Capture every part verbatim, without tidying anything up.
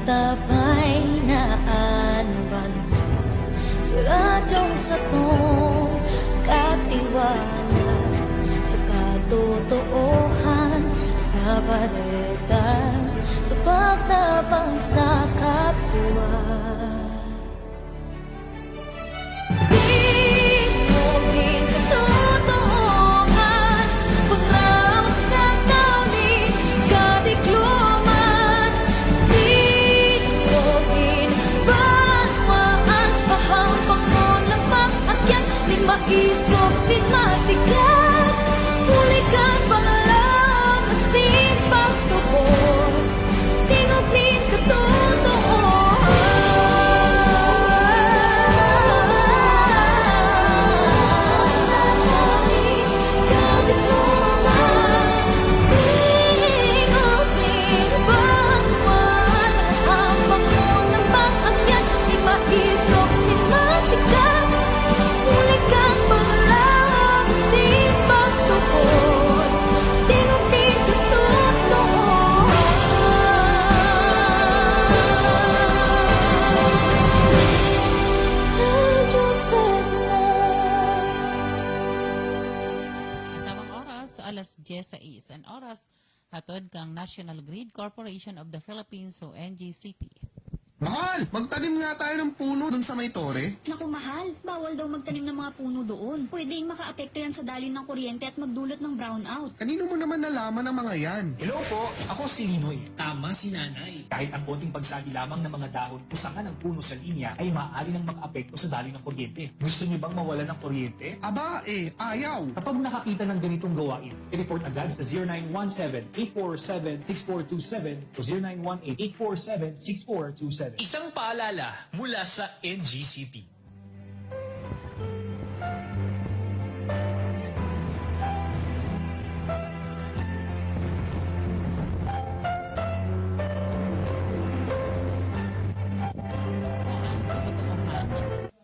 Tabay na an banwa sa radyong satong katiwala sa katotoohan, sa bareta, sa pagtabang sa kapwa. Tingog nin katotoohan, pagkaraos sa tawo nin kadikloman. Tingog nin banwaan, pahampang mo lamang agyat nin maisog sin masikat. Huli kan pangalaom asin pagtubod. Tingog nin katotoohan. Sa tabi, kadikloman. Tingog nin banwaan, hapak mo na pag-akyat, di maisog sin masikat. Huli kan pangalaom asin pagtubod. Tingog nin katotoohan. Radyo Veritas. Ang tamang oras, alas dyes sais an oras. Hatod kan National Grid Corporation of the Philippines o N G C P. Mahal, magtanim nga tayo ng puno dun sa may tore. Naku, mahal, bawal daw magtanim ng mga puno doon. Pwedeng makaapekto yan sa daloy ng kuryente at magdulot ng brownout. Kanino mo naman nalaman ang mga yan? Hello po, ako si Linoy. Tama si Nanay. Kahit ang konting pagsabi lamang ng mga dahon o sanga ng puno sa linya ay maaari nang makaapekto sa daloy ng kuryente. Gusto niyo bang mawalan ng kuryente? Aba, eh, ayaw! Kapag nakakita ng ganitong gawain, i-report agad sa zero nine one seven, eight four seven, six four two seven o zero nine one eight, eight four seven, six four two seven. Isang paalala mula sa N G C P.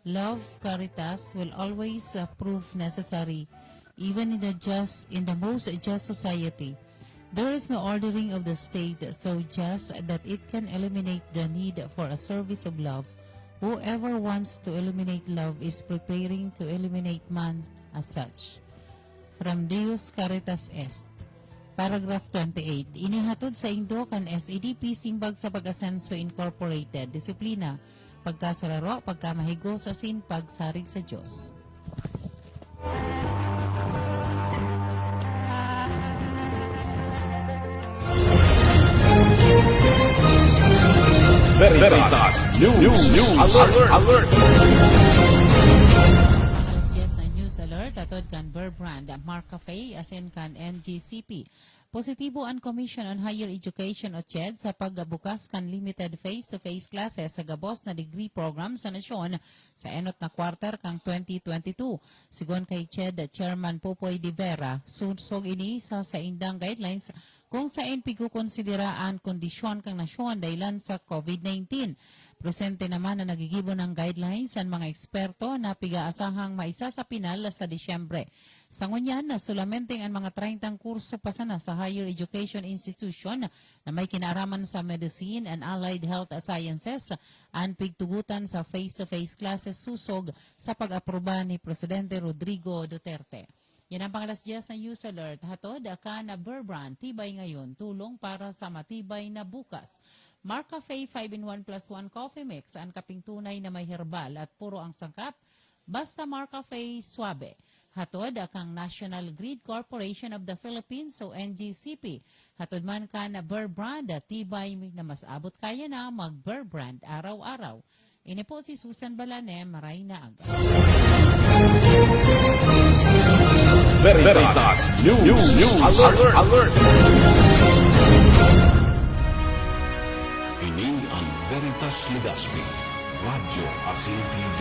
Love Caritas will always, uh, prove necessary, even in the just, in the most just society. There is no ordering of the state so just that it can eliminate the need for a service of love. Whoever wants to eliminate love is preparing to eliminate man as such. From Deus Caritas Est. Paragraph twenty-eight. Inihatod saindo kan S A D P Simbag sa Pag-Asenso Incorporated. Disiplina, pagkasararo, pagkamahigos asin pagsarig sa Dios. Veritas News Alert. Alas dyes na news alert, hatod kan Bear Brand, Marcafe, asin kan N G C P. Positibo an Commission on Higher Education o CHED sa pagbukas kan limited face-to-face classes sa gabos na degree program sa nasyon sa enot na quarter kan twenty twenty-two. Sigon kay CHED Chairman Popoy De Vera, susog ini sa saindang guidelines kung saen pigkokonsidera an kondisyon kan nasyon dahilan sa COVID nineteen. Presente naman na nagigibo nin guidelines an mga eksperto na piga-asahang maisa sa pinal sa Disyembre. Sa ngunyan, na solamente an mga treintang kurso pa sana sa higher education institution na may kinaaraman sa medicine and allied health sciences an pigtugotan sa face-to-face classes susog sa pag-aproba ni Presidente Rodrigo Duterte. Yan ang pang-alas dyes na news alert. Hatod kan Bear Brand, tibay ngayon, tulong para sa matibay na bukas. Marcafe five-in-one plus one Coffee Mix, an kaping tunay na may herbal at puro ang sangkap. Basta Marcafe, suabe. Hatod kan National Grid Corporation of the Philippines o N G C P. Hatod man kan Bear Brand, tibay na mas abot kaya na mag-Bear Brand araw-araw. Ini po si Susan Balanem, Rayna Aga. Veritas News Alert. Ini ang Veritas Legazpi, Radyo asin T V.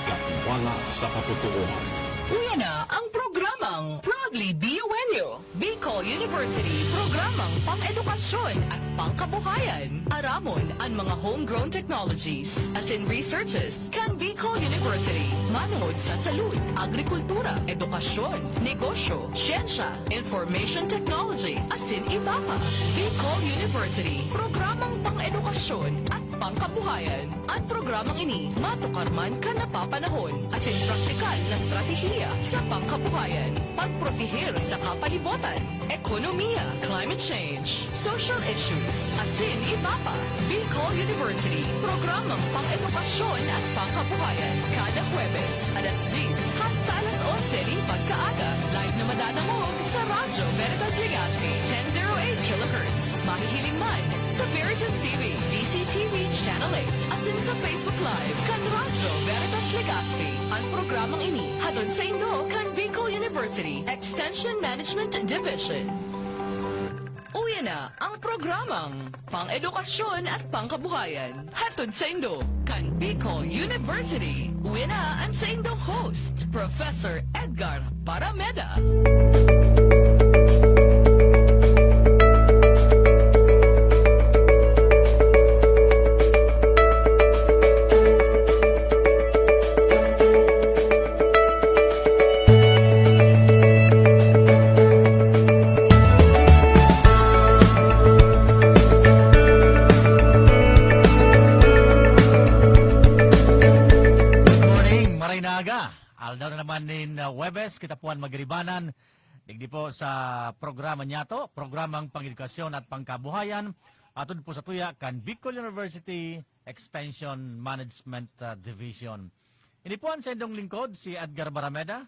Katiwala sa katotoohan. Uya na ang programang Prog Li Biuenyo, Bicol University, programang pang-edukasyon at pangkabuhayan. Aramon an mga homegrown technologies, asin researches kan Bicol University, manongod sa salud, agrikultura, edukasyon, negosyo, siyensya, information technology, asin iba pa. Bicol University, programang pang-edukasyon at pangkabuhayan. An programang ini matukar man kan napapanahon asin praktikal na estratehiya sa pangkabuhayan, pagproteher sa kapalibotan, ekonomiya, climate change, social issues, asin iba pa. Bicol University, programang pang-edukasyon at pangkabuhayan, kada Huwebes, alas diyes hasta alas onse nin pagkaaga. Live na madadangog sa Radyo Veritas Legazpi, ten zero eight kilohertz. Mahihiling man sa Veritas T V, D C T V Channel eight, asin sa Facebook Live kan Radyo Veritas Legazpi. An programang ini hatod saindo kan Bicol University Extension Management Division. Uya na ang programang Pang-Edukasyon at Pangkabuhayan. Hatod saindo kan Bicol University. Uya na an saindong host, Professor Edgar Parameda. Good morning, maray na aga. Aldaw na naman nin, uh, Huwebes, kita po an magiribanan. Digdi po sa programa niyato, programang Pangedukasyon at Pangkabuhayan, atod po sa tuya kan Bicol University Extension Management, uh, Division. Ini po an saindong lingkod, si Edgar Barameda.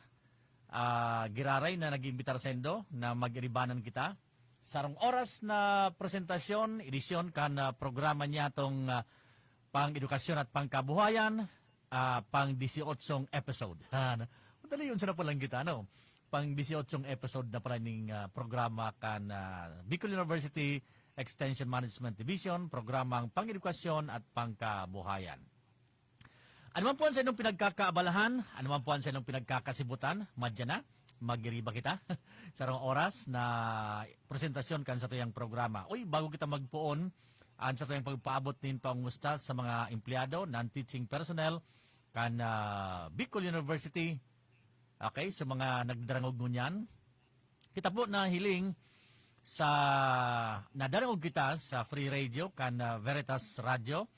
Ah, giraray na nag-iimbitar saindo na magiribanan kita. Sarong oras na presentasyon, edisyon kan, ah, programa niyatong, ah, Pang-Edukasyon at Pangkabuhayan, ah, pang-disyotsyong episode. Madali yun, sana pa lang kita, no? Pang-disyotsyong episode na pala ning, ah, programa kan, ah, Bicol University Extension Management Division, programang Pang-Edukasyon at Pangkabuhayan. Ano man po an saindong pinagkakaabalahan, ano man po an saindong pinagkakasibutan, madya na, magiriba kita. Sarong oras na presentasyon kan satuyang programa. Uy, bago kita magpoon, an satuyang pagpaabot nin pangungusta sa mga empleyado, non-teaching personnel, kan, ah, Bicol University. Okay, sa mga nagdarangog ngunyan, kita po nahiling sa, nadarangog kita sa Free Radio kan, ah, Veritas Radio,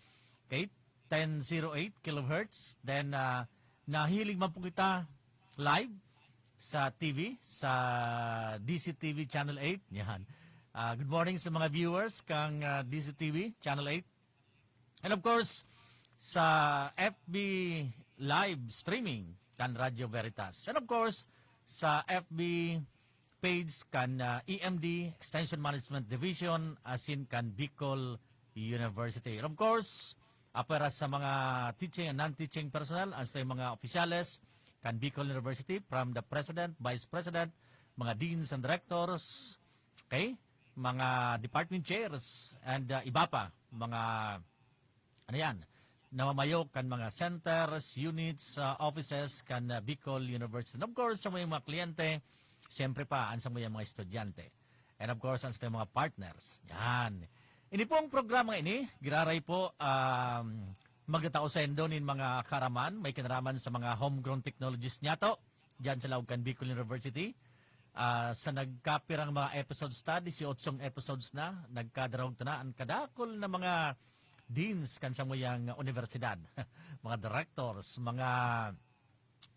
okay, ten zero eight kilohertz. Then, ah, nahiling man po kita live sa T V, sa D C T V Channel eight. Yan. Ah, good morning sa mga viewers kang, ah, D C T V Channel eight. And of course, sa F B live streaming kan Radyo Veritas. And of course, sa F B page kan, ah, E M D, Extension Management Division, asin kan Bicol University. And of course, apwera sa mga teaching and non-teaching personnel, an satuyang mga opisyales kan Bicol University, from the president, vice president, mga deans and directors, okay? Mga department chairs, and, ah, iba pa, mga, ano yan, namamayo kan mga centers, units, ah, offices kan, ah, Bicol University. And of course, sa mga, mga kliyente, siyempre pa, an sa mga, mga estudyante. And of course, an sa mga partners. Yan. Ini pong programa ini, giraray po, um, magtatao saindo nin mga kaaraman, may kinaraman sa mga homegrown technologies niyato, diyan sa laog kan Bicol University. Ah, sa nagkapirang mga episodes ta, disyotsyong episodes na, nagkadarog ta na an kadakul na mga deans kan samuyang universidad, mga directors, mga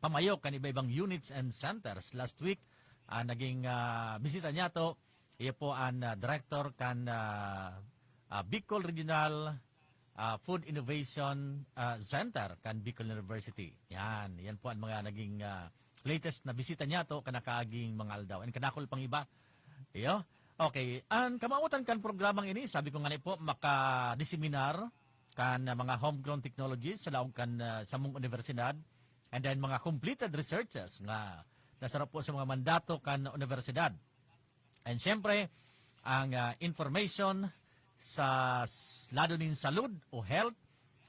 pamayo kan iba-ibang units and centers. Last week, ah, naging, ah, bisita niyato, iya po an, ah, director kan, ah, ah, Bicol Regional, ah, Food Innovation, ah, Center kan Bicol University. Yan, yan po an mga naging, ah, latest na bisita niyato kan nakaaging mga aldaw. And kadakul pang iba. Iyo. Okay, an kamawotan kan programang ini, sabi ko ngani po, makadiseminar kan, ah, mga homegrown technologies sa laog kan, ah, samong universidad, and then mga completed researches nga nasaro po sa mga mandato kan universidad. And siyempre, ang, ah, information sa s-, lado nin salud o health,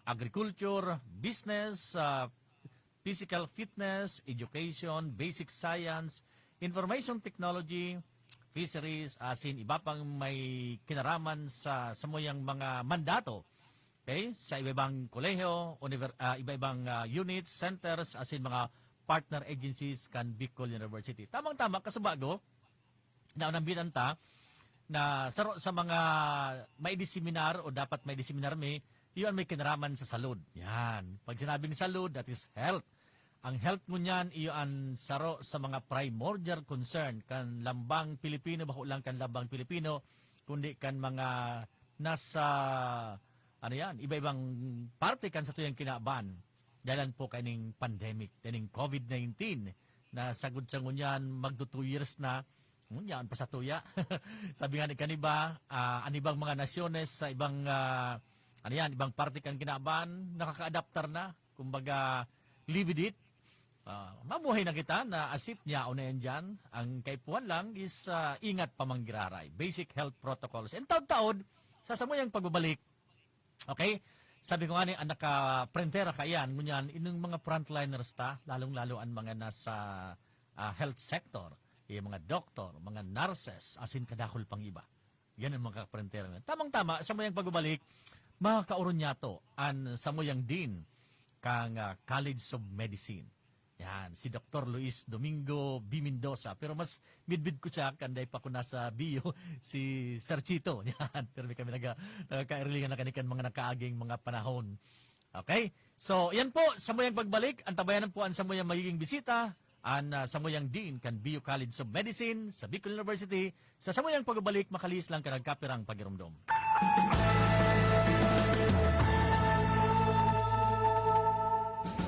agriculture, business, ah, physical fitness, education, basic science, information technology, fisheries, asin iba pang may kinaraman sa samuyang mga mandato. Okay? Sa iba-ibang kolehiyo, univer-, ah, iba-ibang, ah, units, centers, asin mga partner agencies kan Bicol University. Tamang-tama, kasubago, naunambitan ta na saro sa mga maidiseminar o dapat maidiseminar mi, iyo an may kinaraman sa salud. Yan. Pag sinabing salud, that is health. Ang health ngunyan, iyo an saro sa mga primordial concern kan lambang Pilipino, bako lang kan lambang Pilipino, kundi kan mga nasa, ano yan, iba-ibang parte kan satuyang kinaban. Dahilan po kaining pandemic, kaining covid nineteen, na sagkod sa ngunyan, magto two years na, ngunyan pa sa tuya. Sabi nga ni kaniba, ah, an ibang mga nasyones sa ibang, ah, ano yan, ibang parte kan kinaban, nakaka-adaptar na. Kumbaga, live with it. Ah, mamuhay na kita na as if niya o na yan dyan. Ang kaipuhan lang is, ah, ingat pa manggiraray. Basic health protocols. And taod-taod, sa samuyang pagbabalik, okay? Sabi ko nga ni, ang nakaprentera kaiyan, ngunyan, inong mga frontliners ta, lalong-lalo ang mga nasa, ah, health sector, yung mga doktor, mga nurses, asin kadakul pang iba. Yan ang mga kaprentera na. Tamang-tama, samuyang pagbabalik, makakaoron niya to, an samuyang dean kang, ah, College of Medicine. Yan, si Doktor Luis Domingo B. Mendoza. Pero mas midbid ko siya, kanday pa ko nasa B U, si Sir Chito. Yan, pero may kami naga-, nagkakairilingan na kanikan mga nakaaging mga panahon. Okay? So, yan po, samuyang pagbalik, antabayanan po ang samuyang magiging bisita, an, ah, samuyang dean kan B U College of Medicine sa Bicol University, sa samuyang pagbalik, makalihis lang ka nagkapirang pagiromdom.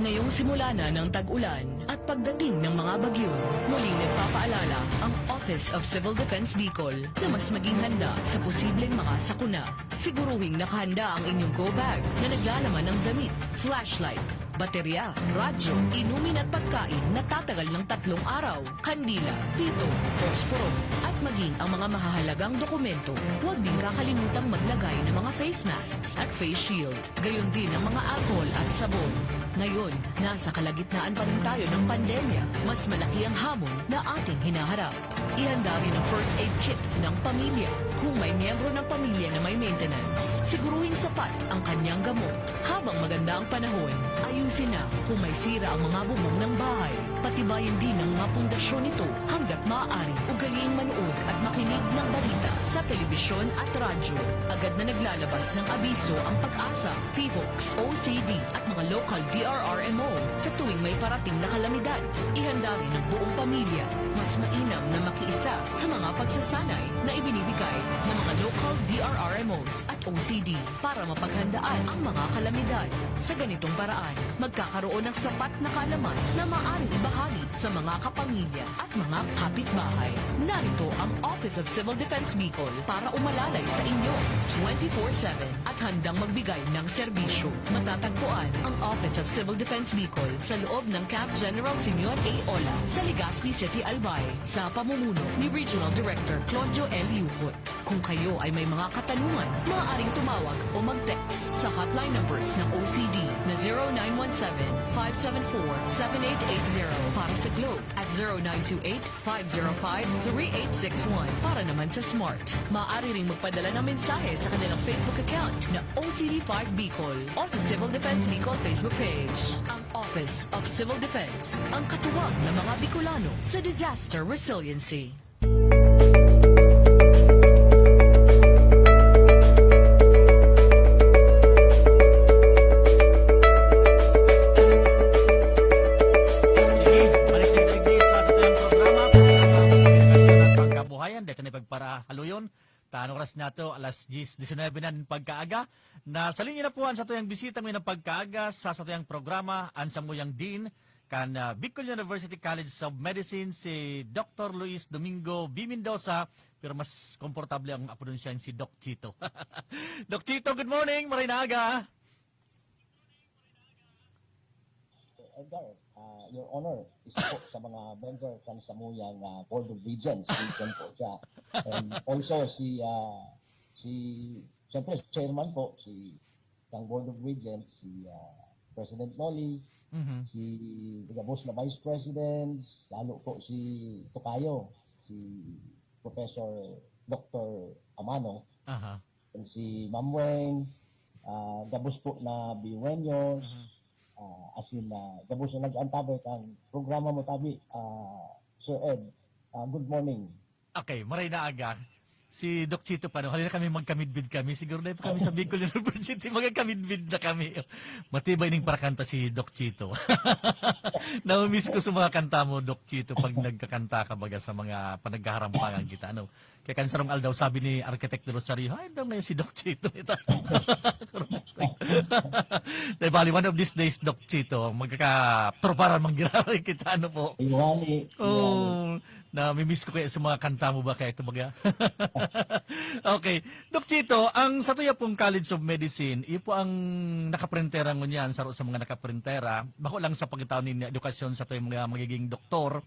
Ngayong simula na ng tag-ulan at pagdating ng mga bagyo, muling nagpapaalala ang Office of Civil Defense Bicol na mas maging handa sa posibleng mga sakuna. Siguruhing nakahanda ang inyong go bag na naglalaman ng damit, flashlight, baterya, radyo, inumin at pagkain na tatagal ng tatlong araw, kandila, pito, posporo, at maging ang mga mahahalagang dokumento. Huwag din kakalimutang maglagay ng mga face masks at face shield. Gayon din ang mga alcohol at sabon. Ngayon, nasa kalagitnaan pa rin tayo ng pandemya. Mas malaki ang hamon na ating hinaharap. Ihanda rin ang first aid kit ng pamilya. Kung may miyembro ng pamilya na may maintenance, siguruhing sapat ang kanyang gamot. Habang maganda ang panahon, ayusin na kung may sira ang mga bubong ng bahay. Patibayin din ang mga pundasyon nito hanggat maaari. Ugaliing manood at makinig ng balita sa telebisyon at radyo. Agad na naglalabas ng abiso ang PAGASA, PHIVOLCS, O C D at mga local D R R M O sa tuwing may parating na kalamidad. Ihanda rin ang buong pamilya. Mas mainam na makiisa sa mga pagsasanay na ibinibigay ng mga local D R R M Os at O C D para mapaghandaan ang mga kalamidad. Sa ganitong paraan, magkakaroon ng sapat na kaalaman na maaaring ibahagi sa mga kapamilya at mga kapitbahay. Narito ang Office of Civil Defense Bicol para umalalay sa inyo twenty-four seven at handang magbigay ng serbisyo. Matatagpuan ang Office of Civil Defense Bicol sa loob ng Camp General Simeon A. Ola sa Legazpi City, Albay, sa pamumuno ni Regional Director Claudio L. Yucot. Kung kayo ay may mga katanungan, maaaring tumawag o mag-text sa hotline numbers ng O C D na zero nine one seven, five seven four, seven eight eight zero para sa Globe at zero nine two eight, five zero five, three eight six one para naman sa Smart. Maaari ring magpadala ng mensahe sa kanilang Facebook account na O C D five Bicol o sa Civil Defense Bicol Facebook page. Ang Office of Civil Defense, ang katuwang ng mga Bicolano sa disaster resiliency. Sige, balik tayo digdi sa satuyang programa, Pagkakasyon at Pagkabuhayan. Dito na pagparahaluyon. Ta an oras nato, alas diyes disinuybe na nin pagkaaga. Nasa linya na po ang satuyang bisita ngayong pagkaaga sa satuyang programa, ang samuyang Dean kan, ah, Bicol University College of Medicine, si Doktor Luis Domingo B. Mendoza, pero mas komportable ang apodon siya si Doc Chito. Doc Chito, good morning, maray na aga. Edgar, ah, Your Honor, isa po sa mga member kan samuyang, ah, Board of Regents, Regent po siya. And also si, ah, si, siyempre, chairman po, si, ng Board of Regents, si, ah, President Noli, Mhm. si gabos na Vice Presidents, lalo po si Tokayo, si Professor Doctor Amano, Aha. and si Ma'am Weng, ah, gabos po na Biueños, ah, as in, ah, gabos na nag-antabay kang programa mo, tabi, ah, Sir Ed. Ah, good morning. Okay, maray na aga. Si Doc Chito pa, no? Halina kami, magkamidbid kami. Siguro na pa kami sa Bicol University, magkamidbid na kami. Matibay ning parakanta si Doc Chito. Namimiss ko sa mga kanta mo, Doc Chito, pag nagkakanta ka, baga, sa mga panagkaharampangan kita, ano? Kaya kan sarong aldaw, sabi ni Architect de Rosario, "Ay, daw ngayon si Doc Chito." Ito. Dahil bali, one of these days, Doc Chito, magkakatroparan manggiraray kita, ano po? Iwani. Oh, namimiss ko kaya sa mga kanta mo ba kaya ito baga? Okay. Doc Chito, ang satuya pong College of Medicine, iyo po ang nakaprintera ngunyan, saro sa mga nakaprintera, bako lang sa pagkatao nin edukasyon sa tuyang mga magiging doktor,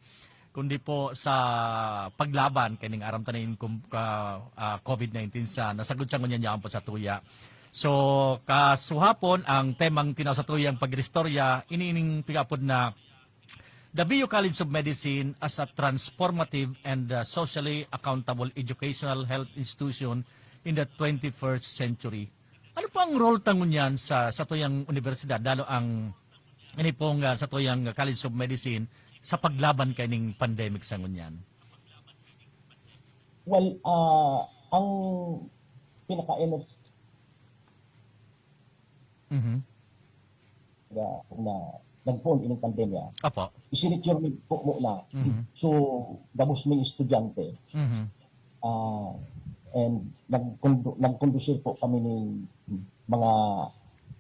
kundi po sa paglaban kaning aram ta nin kum- ka- ah, COVID nineteen sa nasagod sa ngunyan yaon po sa tuya. So, kasuhapon ang temang tinaw sa tuyang pag-istorya, iniining pigapod na The Bio College of Medicine as a transformative and uh, socially accountable educational health institution in the twenty-first century. Ano po ang role ta ngunyan sa sa tuyang universidad, lalo ang ini pong ah, sa tuyang College of Medicine sa paglaban kaining pandemic sa ngunyan? Well, ah, ang pinaka-ano Mhm. na, na nagpoon ining pandemya, Opo. isinecure mi po muna. Mhm. So, gabos ming estudyante. Mhm. Ah, and nagkondo- nagkondusir po kami ng mga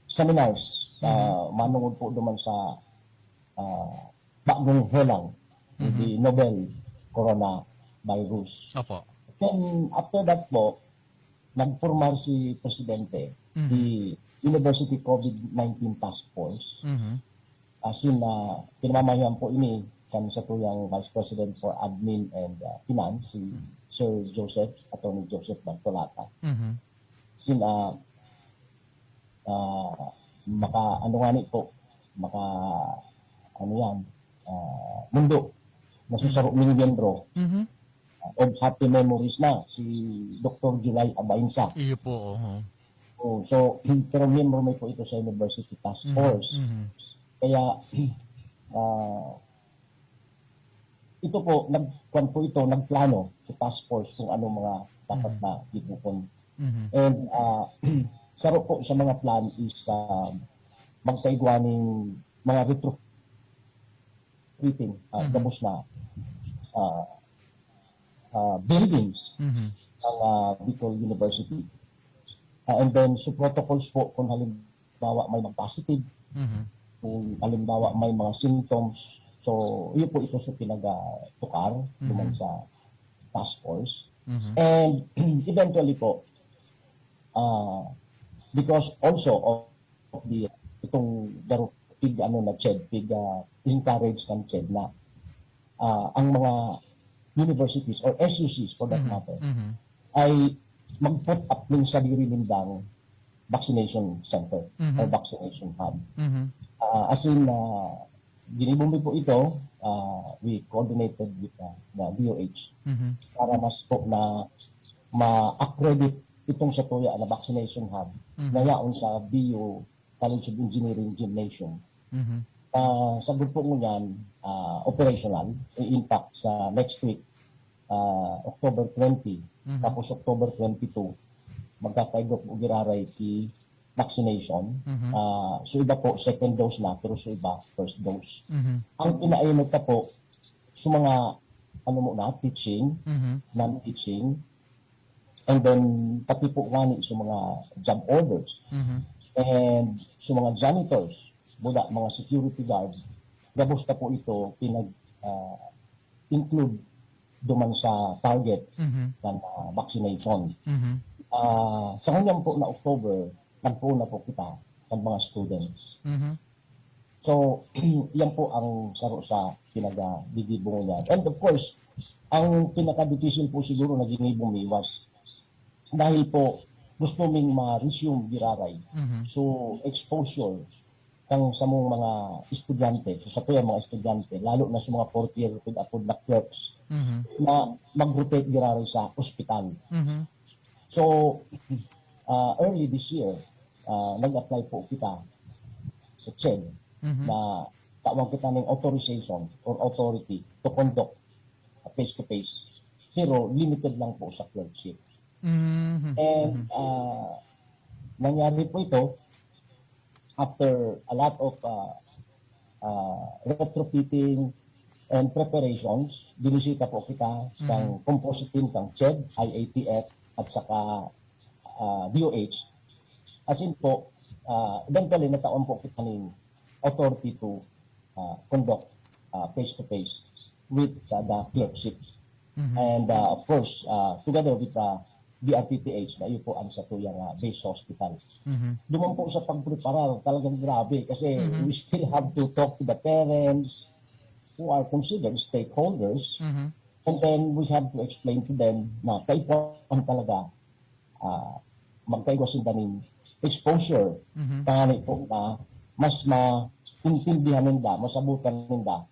seminars na manungod po duman sa ah, bagong helang, Mhm. the novel coronavirus. Opo. Then, after that po, nagpormar si Presidente, Mhm. the University COVID nineteen Task Force. Mhm. As in, uh, pinamamayan po ini kan sa tuyang Vice President for Admin and uh, Finance, si Sir Joseph, Attorney Joseph Bartolata. Mhm. Sina, ah, maka, ano nga ni po, maka, ano yan, ah, mundo na susaro ning miyembro Mhm. ah, of happy memories na, si Doktor July Abainsa. Iyo po, oho. Oh, so, pero miyembro may po ito sa University Task Mhm. Force. Mhm. Kaya, ah, ito po, nagkuan po ito, nagplano sa task force kung ano mga dapat Mhm. na gigupon. Mhm. And ah, saro po sa mga plan is ah, magkaigwa ning mga retrofitting, ah, Mhm. gabos na ah, ah, buildings Mhm. ng ah, Bicol University. Ah, and then, so protocols po kung halimbawa may mag-positive, Mhm. kung halimbawa may mga symptoms. So, yun po ito sa pinag-tukar Mhm. naman sa task force. Mhm. And eventually po, ah, because also of, of the, itong darupig ano na CHED, pig ah, encourage ng CHED na ah, ang mga universities or S U Cs for that Mhm. matter Mhm. ay mag-put up ng sadiri nindang vaccination center Mhm. or vaccination hub. Mhm. Ah, as in, ah, ginibo mi po ito, ah, we coordinated with ah, the D O H Mhm. para mas po na ma-accredit itong sa tuya na vaccination hub Mhm. na yaon sa B U College of Engineering Gymnasium. Mhm. Ah, sa grupo ngunyan, ah, operational, i-, in fact, sa next week, ah, October twenty, Mhm. tapos October twenty-two, magkakaigop o giraray ki vaccination. Mhm. Ah, so iba po, second dose na, pero so iba, first dose. Mhm. Ang pinainot na po, sa mga, ano muna, teaching, Mhm. non-teaching, and then pati po ngani sa mga job orders. Mhm. And sa mga janitors, buda, mga security guard, gabos na po ito pinag, ah, include duman sa target Mhm. ng ah, vaccination. Mhm. Ah, sa ngunyan po na October, nagpuon na po kita ng mga students. Mhm. So, yan po ang saro sa pinagbibibo niya. And of course, ang pinaka-difícil po siguro na ginibo mi was dahil po gusto ming ma-resume giraray. Mhm. So, exposure kang samong mga estudyante, so satuyang mga estudyante, lalo na sa mga fourth year, pwede apod na clerks, Mhm. na mag-rotate giraray sa ospital. Mhm. So, ah, early this year, ah, nag-apply po kita sa CHED Mhm. na tawan kita ng authorization or authority to conduct a face-to-face. Pero limited lang po sa clerkship. Mhm. And ah, nangyari po ito after a lot of ah, ah, retrofitting and preparations. Binisita po kita ng composite team ng CHED, I A T F, at saka ah, D O H. As in po, ah, eventually, natawan po kita ng authority to ah, conduct ah, face-to-face with ah, the clerkship. Mhm. And ah, of course, ah, together with the B R T T H, na iyo po ang satuyang ah, base hospital. Mhm. Duman po sa pagpreparar, talagang grabe kasi Mhm. we still have to talk to the parents who are considered stakeholders, Mhm. and then we have to explain to them na kaipuhan talaga ah, magkaigwa sinda nin exposure. Mhm. Kaya po na mas maintindihan ninda, masabutan ninda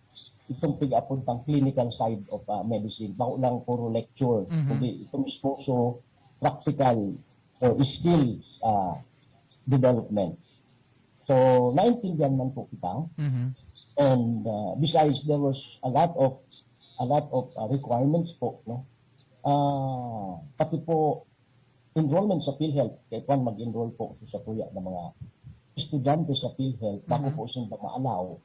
itong pig-apod ng clinical side of ah, medicine. Bako lang puro lecture, Mhm. kundi ito mismo so practical or skills ah, development. So, naintindihan man po kita. Mhm. And uh, besides, there was a lot of a lot of uh, requirements po, no? Ah, pati po enrollment sa PhilHealth, kaya kwan mag-enroll po sa satuya ng mga estudyante sa PhilHealth, bago Mhm. po sila ma-allow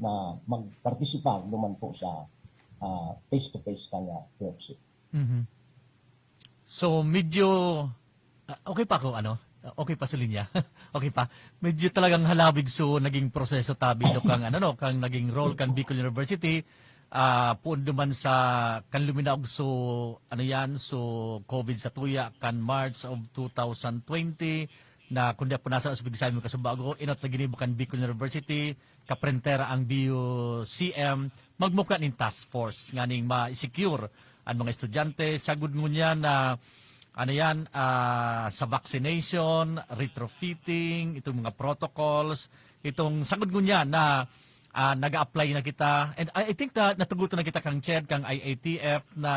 na mag-participar naman po sa ah, face-to-face kanya clerkship. Mhm. So, medyo ah, okay pa ako, ano? Okay pa sa linya. Okay pa. Medyo talagang halawig so naging proseso tabi do kang ano no, kang naging role kan Bicol University. Ah, puon duman sa kan luminaog so ano yan, so COVID sa tuya kan March of two thousand twenty na kundi po nasa usbig sa aming kasubago, inot na ginibo kan Bicol University, kaprentera ang B U C M, magmukha nin task force nganing ma-secure ang mga estudyante. Sagod ngunyan na ano yan, ah, sa vaccination, retrofitting, itong mga protocols, itong sagod ngunyan na ah, nag-apply na kita. And I, I think na natugutan na kita kang CHED, kang I A T F na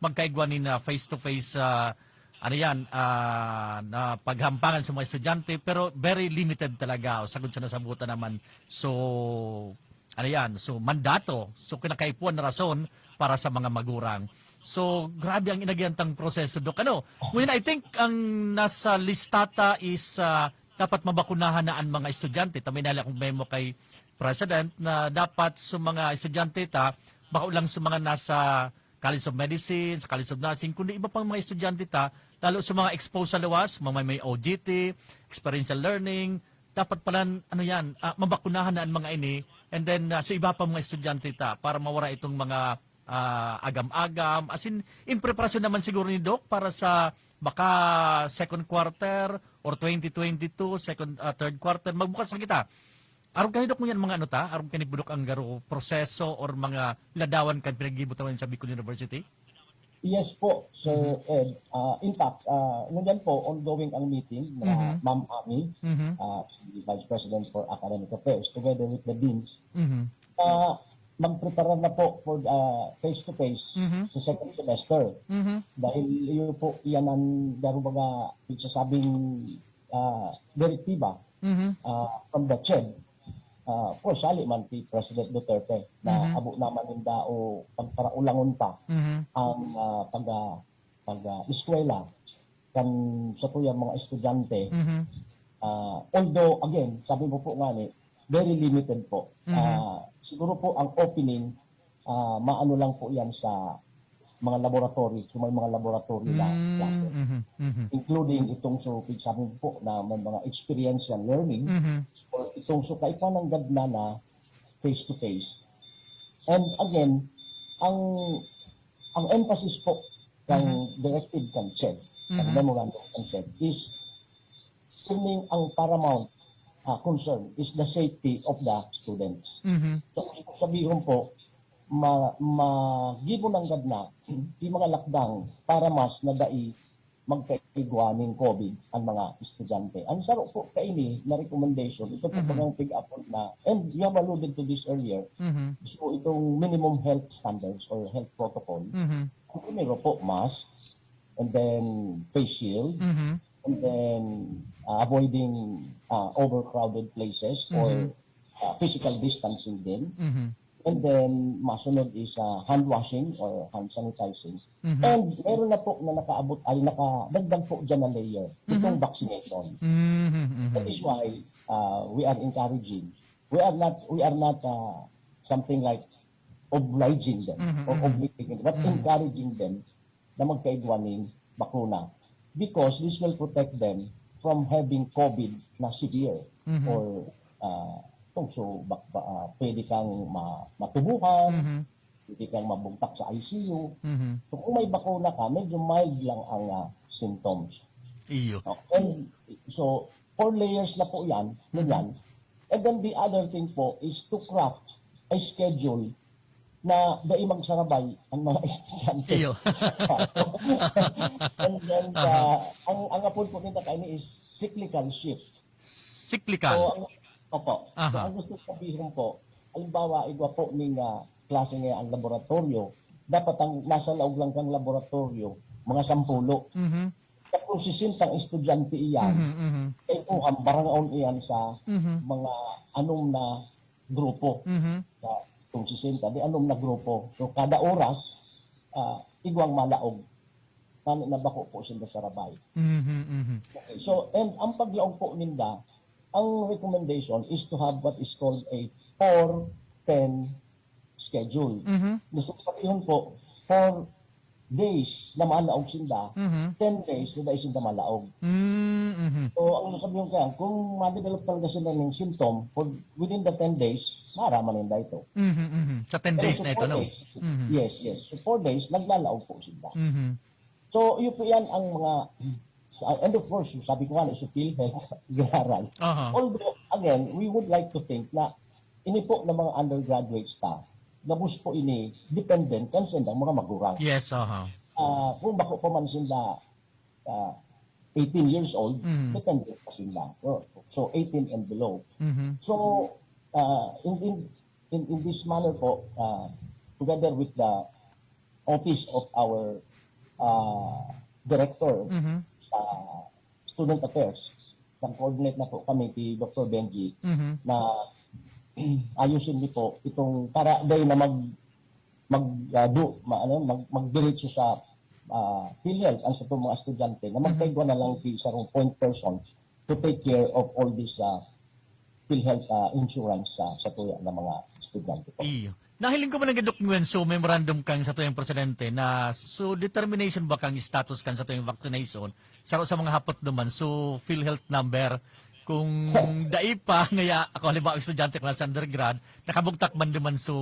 magkaigwa nin ah, face-to-face ah, ano yan, ah, na paghampangan sa mga estudyante, pero very limited talaga. O, sagod sa nasabutan naman. So, ano yan, so mandato. So, kinakaipuan na rason para sa mga magurang. So, grabe ang inagiyantang proseso, Dok. Ano? Ngayon, I think ang nasa listata is ah, dapat mabakunahan na ang mga estudyante. Taminali akong memo kay President na dapat sa mga estudyante ta, bako lang sa mga nasa College of Medicine, sa College of Nursing, kundi iba pang mga estudyante ta, lalo sa mga exposed sa luwas, mga may, may O G T, experiential learning, dapat pala, ano yan, ah, mabakunahan na ang mga ini, and then ah, sa iba pang mga estudyante ta, para mawara itong mga ah, agam-agam. As in, in preparasyon naman siguro ni Doc para sa baka second quarter or twenty twenty-two, second, ah, third quarter, magbukas na kita. Arog kani, Doc, ngunyan mga ano ta? Arog kani, Doc, ang garo proseso or mga ladawan kan pinaggibo ta sa Bicol University? Yes po, Sir Ed. Ah, in fact, ah, ngunyan po, ongoing ang meeting na Mhm. Ma'am Ami, Mhm. ah, si Vice President for Academic Affairs, together with the Deans, Mhm. ah, magprepara na po for ah, face-to-face Mhm. sa second semester. Mhm. Dahil iyo po, iyan ang, garo baga, nagsasabing ah, direktiba Mhm. ah, from the CHED. Ah, of course, sali man si President Duterte na Mhm. abo naman ninda o pagparaulangon pa Mhm. ang ah, pag, ah, pag ah, eskwela kan satuyang mga estudyante. Mhm. Ah, although, again, sabi mo po nga ni, very limited po. Mhm. Ah, siguro po ang opening, ah, maano lang po yan sa mga laboratory, kung may mga laboratory na Mm, klase. mhm, mhm. Including itong so, sabi mo po na may mga experiential learning Mhm. or itong so kaipananggad na na face-to-face. And again, ang ang emphasis po ng Mhm. directive kan CHED, ng Mhm. memorandum kan CHED is turning ang paramount ah, concern is the safety of the students. Mhm. So, gusto ko sabihin po, ma magibo nanggad na yung mga lakdang para mas nadai magkaigwa nin COVID ang mga estudyante. Ang saro po kaini na recommendation, ito po Mhm. mga pick-up na, and you have alluded to this earlier, Mhm. so itong minimum health standards or health protocol, Mhm. ang primero po, mask, and then face shield, Mhm. and then uh, avoiding uh, overcrowded places or Mhm. uh, physical distancing din. Mhm. And then, masunod is uh, hand washing or hand sanitizing. Mhm. And meron na po na nakaabot, ay nakadagdag po dyan na layer, itong Mhm. vaccination. Mhm, mhm. That is why uh, we are encouraging. We are not, we are not uh, something like obliging them Mhm, or mhm. obligating them, but Mhm. encouraging them na magkaigwa nin bakuna because this will protect them from having COVID na severe Mhm. or uh, so bak- ba- ah, pwede kang ma- matubuhan, Mhm. pwede kang mabugtak sa I C U. Mhm. So kung may bakuna ka, medyo mild lang ang ah, symptoms. Iyo. Oh, and so, four layers na po yan, Mhm. ganyan. And then the other thing po is to craft a schedule na dai magsarabay ang mga estudyante Iyo. sa kwarto. And then, Aha. uh, ang, ang apod po nila kaini is cyclical shift. So, Cyclical. ang, opo. So, Aha. ang gusto ko sabihin po, halimbawa, igwa po ning ah, klase nga ang laboratoryo, dapat ang nasa laog lang kang laboratoryo, mga sampulo. Mhm. Kung sisenta ang estudyante iyan, Mhm, mhm. kaipuhan, barangaon iyan sa Mhm. mga anom na grupo. Mhm. Sa, kung sisenta, di anom na grupo. So, kada oras, ah, igwang malaog. Nani na bako po sinda sa rabay. Mhm, mhm. Okay. So, and ang paglaog po ninda, ang recommendation is to have what is called a four ten schedule. Mhm. Gusto ko sabihin po, four days na malaog sinda, Mhm. ten days na dai sinda malaog. Mm, mhm. So, ang sasabihin ko yan, kung ma-develop talaga sila ng symptom, for within the ten days, maaraman ninda ito. Mhm, mhm. Sa ten Pero days sa na ito, four no? days, Mhm. yes, yes. So, four days, naglalaog po sila. Mhm. So, yun po yan ang mga, sa, and of course, sabi ko nga na, sa PhilHealth, ginaral. Aha. Although, again, we would like to think na ini po ng mga undergraduates ta, gabos po ini dependent kan sindang mga magurang. Yes, aha. Ah, kung bako pa man sinda ah, eighteen years old, Mhm. dependent pa sila. So, so eighteen and below. Mhm. So, ah, in, in, in, in this manner po, ah, together with the office of our ah, director Mhm. sa student affairs, nag-coordinate na po kami kay Doktor Benji Mhm. na ayusin niyo po itong para day na mag mag ah, do ma, ano, mag magdiretso sa ah, PhilHealth ang sa mga estudyante na Mhm. magkaigwa na lang ki sarong point person to take care of all this ah, PhilHealth ah, insurance sa sa tuya ng mga estudyante po. Iyo. Nahiling ko man ang Doc Nguyen, so memorandum kang sa tuyang presidente na so determination ba kang status kan sa tuyang vaccination? Saro sa mga hapot naman, so PhilHealth number, kung dai pa, ngaya ako halimbawa estudyante ko na sa undergrad, nakabugtak man naman so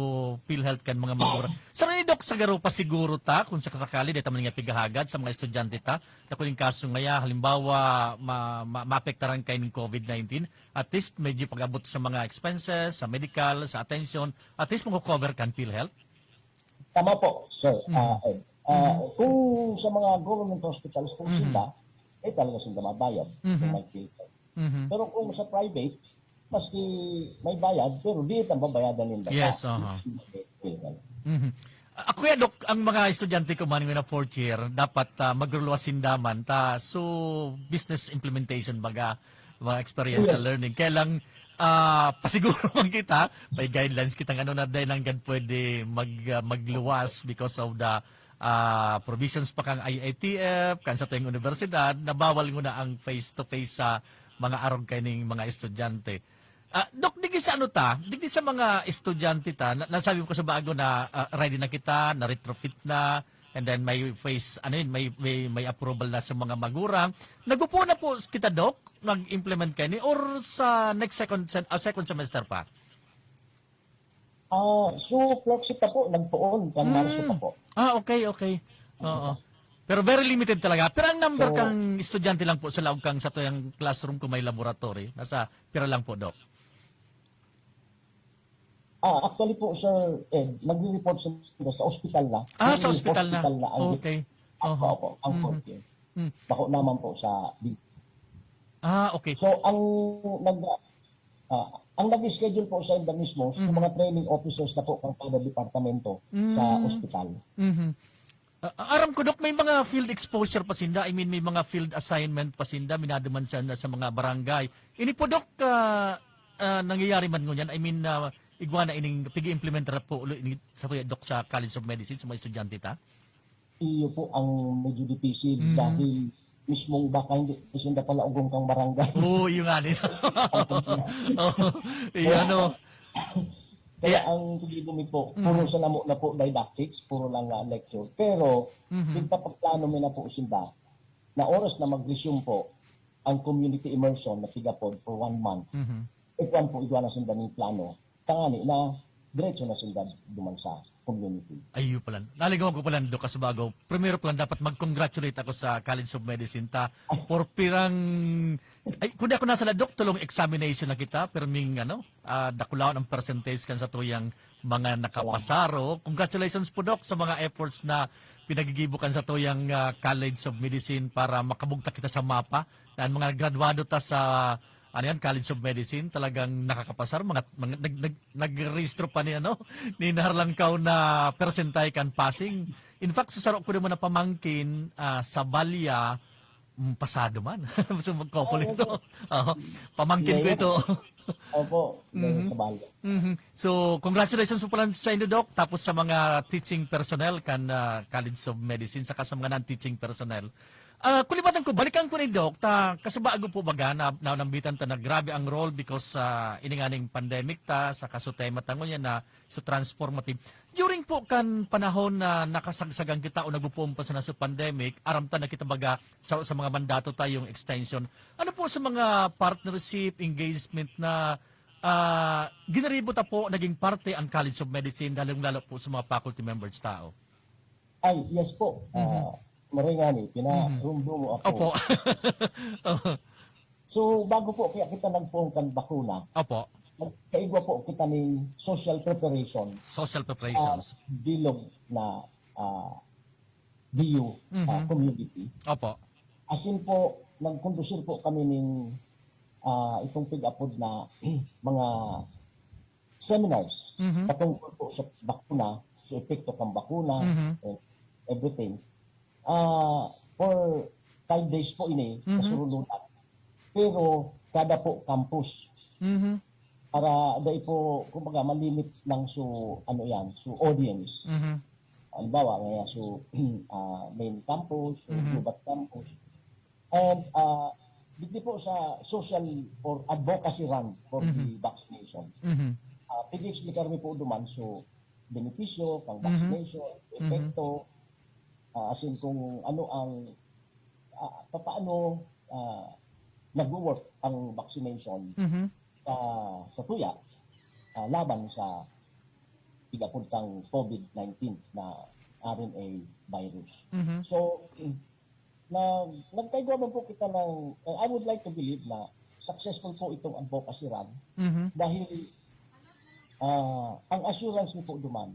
PhilHealth kan mga magura. Saro ni Doc, sa garo pa siguro ta, kung sakasakali, dito man nga pigahagad sa mga estudyante ta, na kung yung kaso ngaya, halimbawa, ma, ma, maapektaran kayo ng COVID nineteen, at least medyo pag-abot sa mga expenses, sa medical, sa attention, at least mako-cover kan PhilHealth? Tama po, sir. Mhm. Ah, Ed. Ah, Mhm. Kung sa mga government hospitals, kung Mhm. sila, eh talaga sila mabayad Mhm. kung may PhilHealth. Mhm. Pero kung sa private, maski may bayad, pero di ito ang babayadan nila. Yes, aha. PhilHealth. Mhm. Ah, Kuya Doc, ang mga estudyante ko man nga na fourth year, dapat ah, magluluwas sinda man ta. So, business implementation baga, mga experiential Yes. learning. Kaya lang, ah, pasiguro man kita, may guidelines kitang ano na dahil hanggang pwede mag, ah, magluwas because of the ah, provisions pa kang I I T F, kan sa tuyang universidad, na bawal nguna ang face-to-face sa mga arog kaining mga estudyante. Ah, Doc, digdi sa ano ta, digdi sa mga estudyante ta, na, nasabi mo ko sa bago na ah, ready na kita, na retrofit na, and then may face, ano yun, may, may, may approval na sa mga magurang. Nagpupuon na po kita, Doc, nag-implement kayo ni, or sa next second, sem- ah, second semester pa? Ah, so, Florxit pa po, nagpoon, kan Marso pa Mm. po. Ah, okay, okay. Oo. Pero very limited talaga. Pero ang number So, kang estudyante lang po sa laog kang sa tuyang classroom kung may laboratory, nasa pira lang po, Doc? Ah, actually po, Sir Ed, nagre-report sila sa ospital na. Ah, sa Nagre-report ospital na. hospital na ang Okay. Opo, Oho. opo, ang Mhm. fourth year. Hmm. Bako naman po sa di- Ah, okay. So, ang nag ah, ang nag-schedule po sa inda mismo, sa Mhm. mga training officers na po kan kada departamento sa Mm. ospital. Mhm. Ah, aram ko, Dok, may mga field exposure pa sinda. I mean, may mga field assignment pa sinda, minaduman sa, sa mga barangay. Ini po, Dok, ah, ah, nangyayari man ngunyan? I mean, ah, igwa na ining pig-iimplementar na po ulit ini sa tuya, Dok, sa College of Medicine, sa mga estudyante ta? Iyo po ang medyo difícil Mhm. dahil mismong baka hindi sinda pala ugong kang barangay. Oo, yun nga din. Oo, iyo, Kaya, ano. kaya Kaya ang tugibo mi po, Mhm. puro sa namo na po didactics, puro lang nga lecture. Pero, Mhm. nagpapagplano mi na po sinda na oras na mag-resume po ang community immersion na tigapod for one month. Mhm. Ikuan po, igwa na sinda ning plano. Tangani na, diretso na sinda duman sa community. Ayun pala. Naligawan ko pala, Dok, kasi bago. Primero pala, dapat mag-congratulate ako sa College of Medicine ta. Ay. For pirang, ay, kung di ako nasala, Dok, tulong examination na kita, pero ming, ano, ah, dakulaon ang percentage kan sa tuyang mga nakapasaro. Salamat. Congratulations po, Dok, sa mga efforts na pinagigibo kan sa tuyang, ah, College of Medicine para makabugtak kita sa mapa. Na ang mga naggraduado ta sa, ano yan, College of Medicine, talagang nakakapasar, mga, mga nag, nag, nagrehistro pa ni, ano, ni Narlangkaw na persentay kan passing. In fact, sa saro ko naman na pamangkin, ah, sa Balya, mm, pasado man. So, mag-couple Ah, ito. opo. Oo. Pamangkin ko Yeah, ito. Opo, Mhm. sa Balya. Mhm. So, congratulations po pala sa inyo, Doc. Tapos sa mga teaching personnel kan, ah, College of Medicine, saka sa mga non-teaching personnel. Ah, kulibatan ko, balikan ko ni Doc, ta, kasi bago po baga, na, na, nambitan ta na grabe ang role because, ah, ini nga ning pandemic ta, saka su tema ta ngunyan na su transformative. During po kan panahon na nakasagsagan kita o nagupoon pa sana su pandemic, aram ta na kita baga, sa, sa mga mandato tayong extension. Ano po sa mga partnership, engagement na, ah, ginaribo ta po, naging parte ang College of Medicine, lalong-lalo po sa mga faculty members tao? Ay, yes po. Mhm. Ah, maray ngani, pina-, Mhm. rumdumo ako. Opo. So, bago po kaya kita nagpoon kan bakuna, Opo. nagkaigwa po kita ning social preparation Social preparations. sa bilog na, ah, B U, ah, Mhm. community. Opo. As in po, nagkondusir po kami ning, ah, itong pig-apod na mga seminars Mhm. patungkol po sa bakuna, sa epekto kan bakuna, Mhm. and everything. Ah, for five days po ini, Mhm. kasurulunan. Pero kada po campus. Mhm. Para dai po, kumbaga, malimit lang su, ano yan, su audience. Mhm. Halimbawa, ngaya su, ah, main campus, su Mhm. gubat campus. And, ah, digdi po sa social or advocacy run for the Mhm. vaccination. Mhm. Ah, pig-explicar mi po duman su benepisyo kan Mhm. vaccination, Mhm. epekto, ah, as in kung ano ang, ah, papaano, ah, nagwo-work ang vaccination Mhm. sa, sa tuya, ah, laban sa pig-apod tang COVID nineteen na R N A virus. Mhm. So, na nagkaigwa man po kita ng, eh, I would like to believe na successful po itong advocacy run Mhm. dahil, ah, ang assurance niyo po duman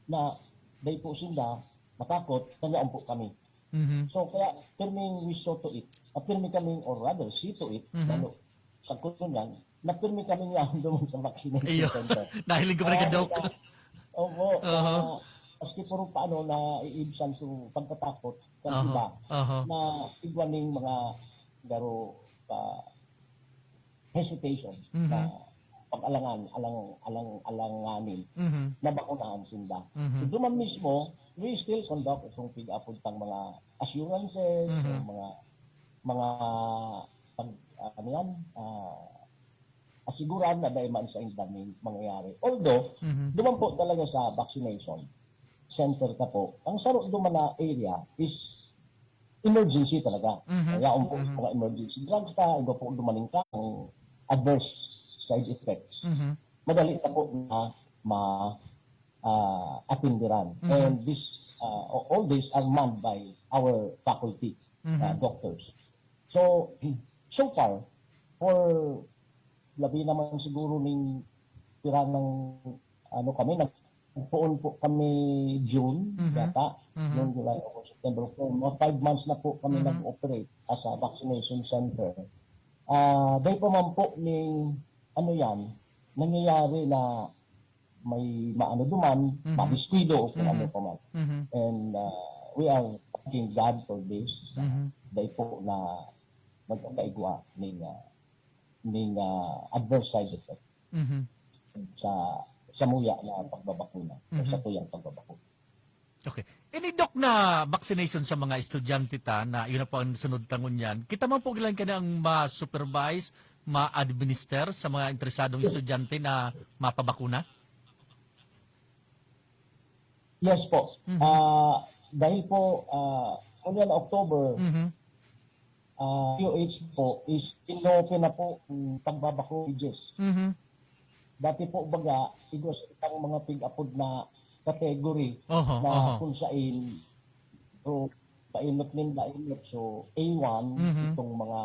na dai po sinda matakot, nanyaon po kami. Mhm. So, kaya pirming we saw to it, ah, pirmi kaming, or rather, see to it, Mhm. lalo sa Colonial, na pirmi kaming yaon duman sa vaccination Iyo. Center. Nahiling ko pa rin Kaya ka, Doc. kita, opo, Aha. ah, maski puro paano na iibsan su pagkatakot, kan Aha. iba, Aha. na igwa ning mga garo pa hesitation Mhm. na pag-alangan, alang, alang, alanganin Mhm. na bakunahan sinda. Mhm. So, duman mismo, we still conduct itong pig-apod tang mga assurances, Mhm. o mga, mga pag, ano yan, ah, asiguran na dai man sa inda ning mangyayari. Although, Mhm. duman po talaga sa vaccination center ta po, ang saro duman na area is emergency talaga. Mhm. Kaya kung po sa Mhm. mga emergency drugs ta, iba po dumaning ka, ang adverse side effects. Mhm. Madali na po na ma, ah, atenderan. Mhm. And this, ah, all these are manned by our faculty, Mhm. ah, doctors. So, so far, for labi naman siguro ning pirang, ano, kami, nag-, nagpoon po kami June, Mhm. yata. Mhm. June, July, August, September, October. Mga five months na po kami Mhm. nag-operate as a vaccination center. Ah, dahil pa man po ni, ano yan, nangyayari na may maano duman, Mhm. madiskwido o kung Mhm. ano pa man. Mhm. And, ah, we are thanking God for this. Mhm. Dahil po na nagkakaigwa ning, ah, ning, ah, adverse side effect Mhm. sa, sa muya na pagbabakuna o Mhm. sa tuyang pagbabakuna. Okay. Ini, Doc, na vaccination sa mga estudyante ta, na yun na po ang sunod ta ngunyan. Kita man po gilan ka na ang ma-supervise, ma-administer sa mga interesadong estudyante na mapabakuna? Yes po. Mhm. Ah, dahil po, ah, ngunyan October, Mhm. ah, P O H po is inopen na po ang pagbabakuna ages. Mhm. Dati po baga, igwa sa itang mga pig-apod na category Oho, na oho. kung sain, so, painot ninda, inot. So, A one, Mhm. itong mga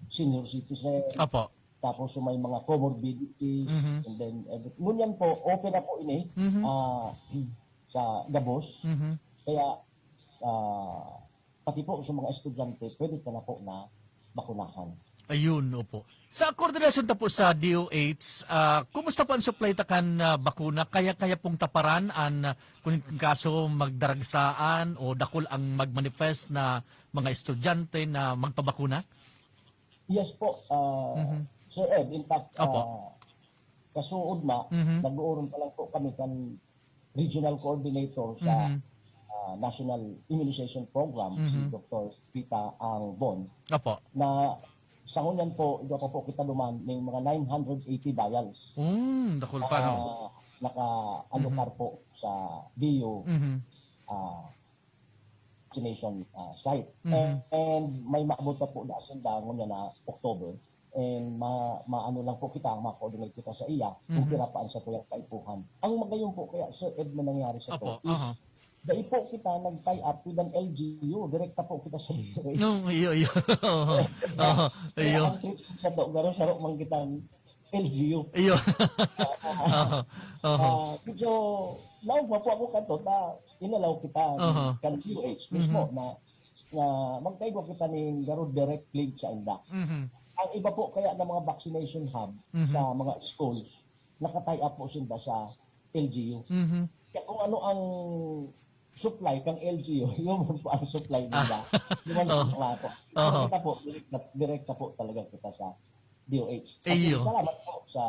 senior citizen, Apo. tapos so may mga comorbidities, Mhm. and then, every-, ngunyan po, open na po ini, Mhm. ah, sa gabos. Mhm. Kaya, ah, pati po sa mga estudyante, pwede ka na po na bakunahan. Ayun, opo. Sa koordinasyon ta po sa D O H, ah, kumusta po ang supply ta kan, ah, bakuna? Kaya-kaya pong taparan an, ah, kung in kaso magdaragsaan o dakul ang magmanifest na mga estudyante na magpabakuna? Yes po, ah, Mhm. Sir Ed. In fact, Opo. ah, kasuod na, Mhm. nag-uurong pa lang po kami kan regional coordinator sa, Mhm. ah, National Immunization Program, si Mhm. Doktor Pita Angbon, Opo. na sa ngunyan po, igwa pa po kita duman ning mga nine hundred eighty vials. Hmm, dakul pa, no? Ah, naka-alokar Mhm. po sa D O, Mhm. ah, vaccination, ah, site. Mhm. And, and may maabot pa po na sinda ngunyan na October. And ma-, maano lang po kita, ma-coordinate kita sa iya kung Mhm. pira pa ang satuyang kaipuhan. Ang magayon po kaya, Sir Ed, na nangyari sa Opo, to is, aha. dai po kita nag-tie up with an L G U. Direkta po kita sa D O H. No, iyo, iyo. Oho, Kaya, oho, kaya iyo. ang trip sa to, garo saro man kitang L G U. Iyo. Oho, oho. Ah, medyo naugma po ako kanto na inalaw kita Oho. kan D O H mismo Mhm. na, na magkaigwa kita ning garo direct link sa inda. Mhm. Ang iba po kaya na mga vaccination hub Mhm. sa mga schools, naka-tie up po sinda sa L G U. Mhm. Kaya kung ano ang supply kang L G U, yun po ang supply nila. Ah. Yun ang Oh. supply po. Pero Oh. kita po, direkta, direkta po talaga kita sa D O H. At Iyo. salamat po sa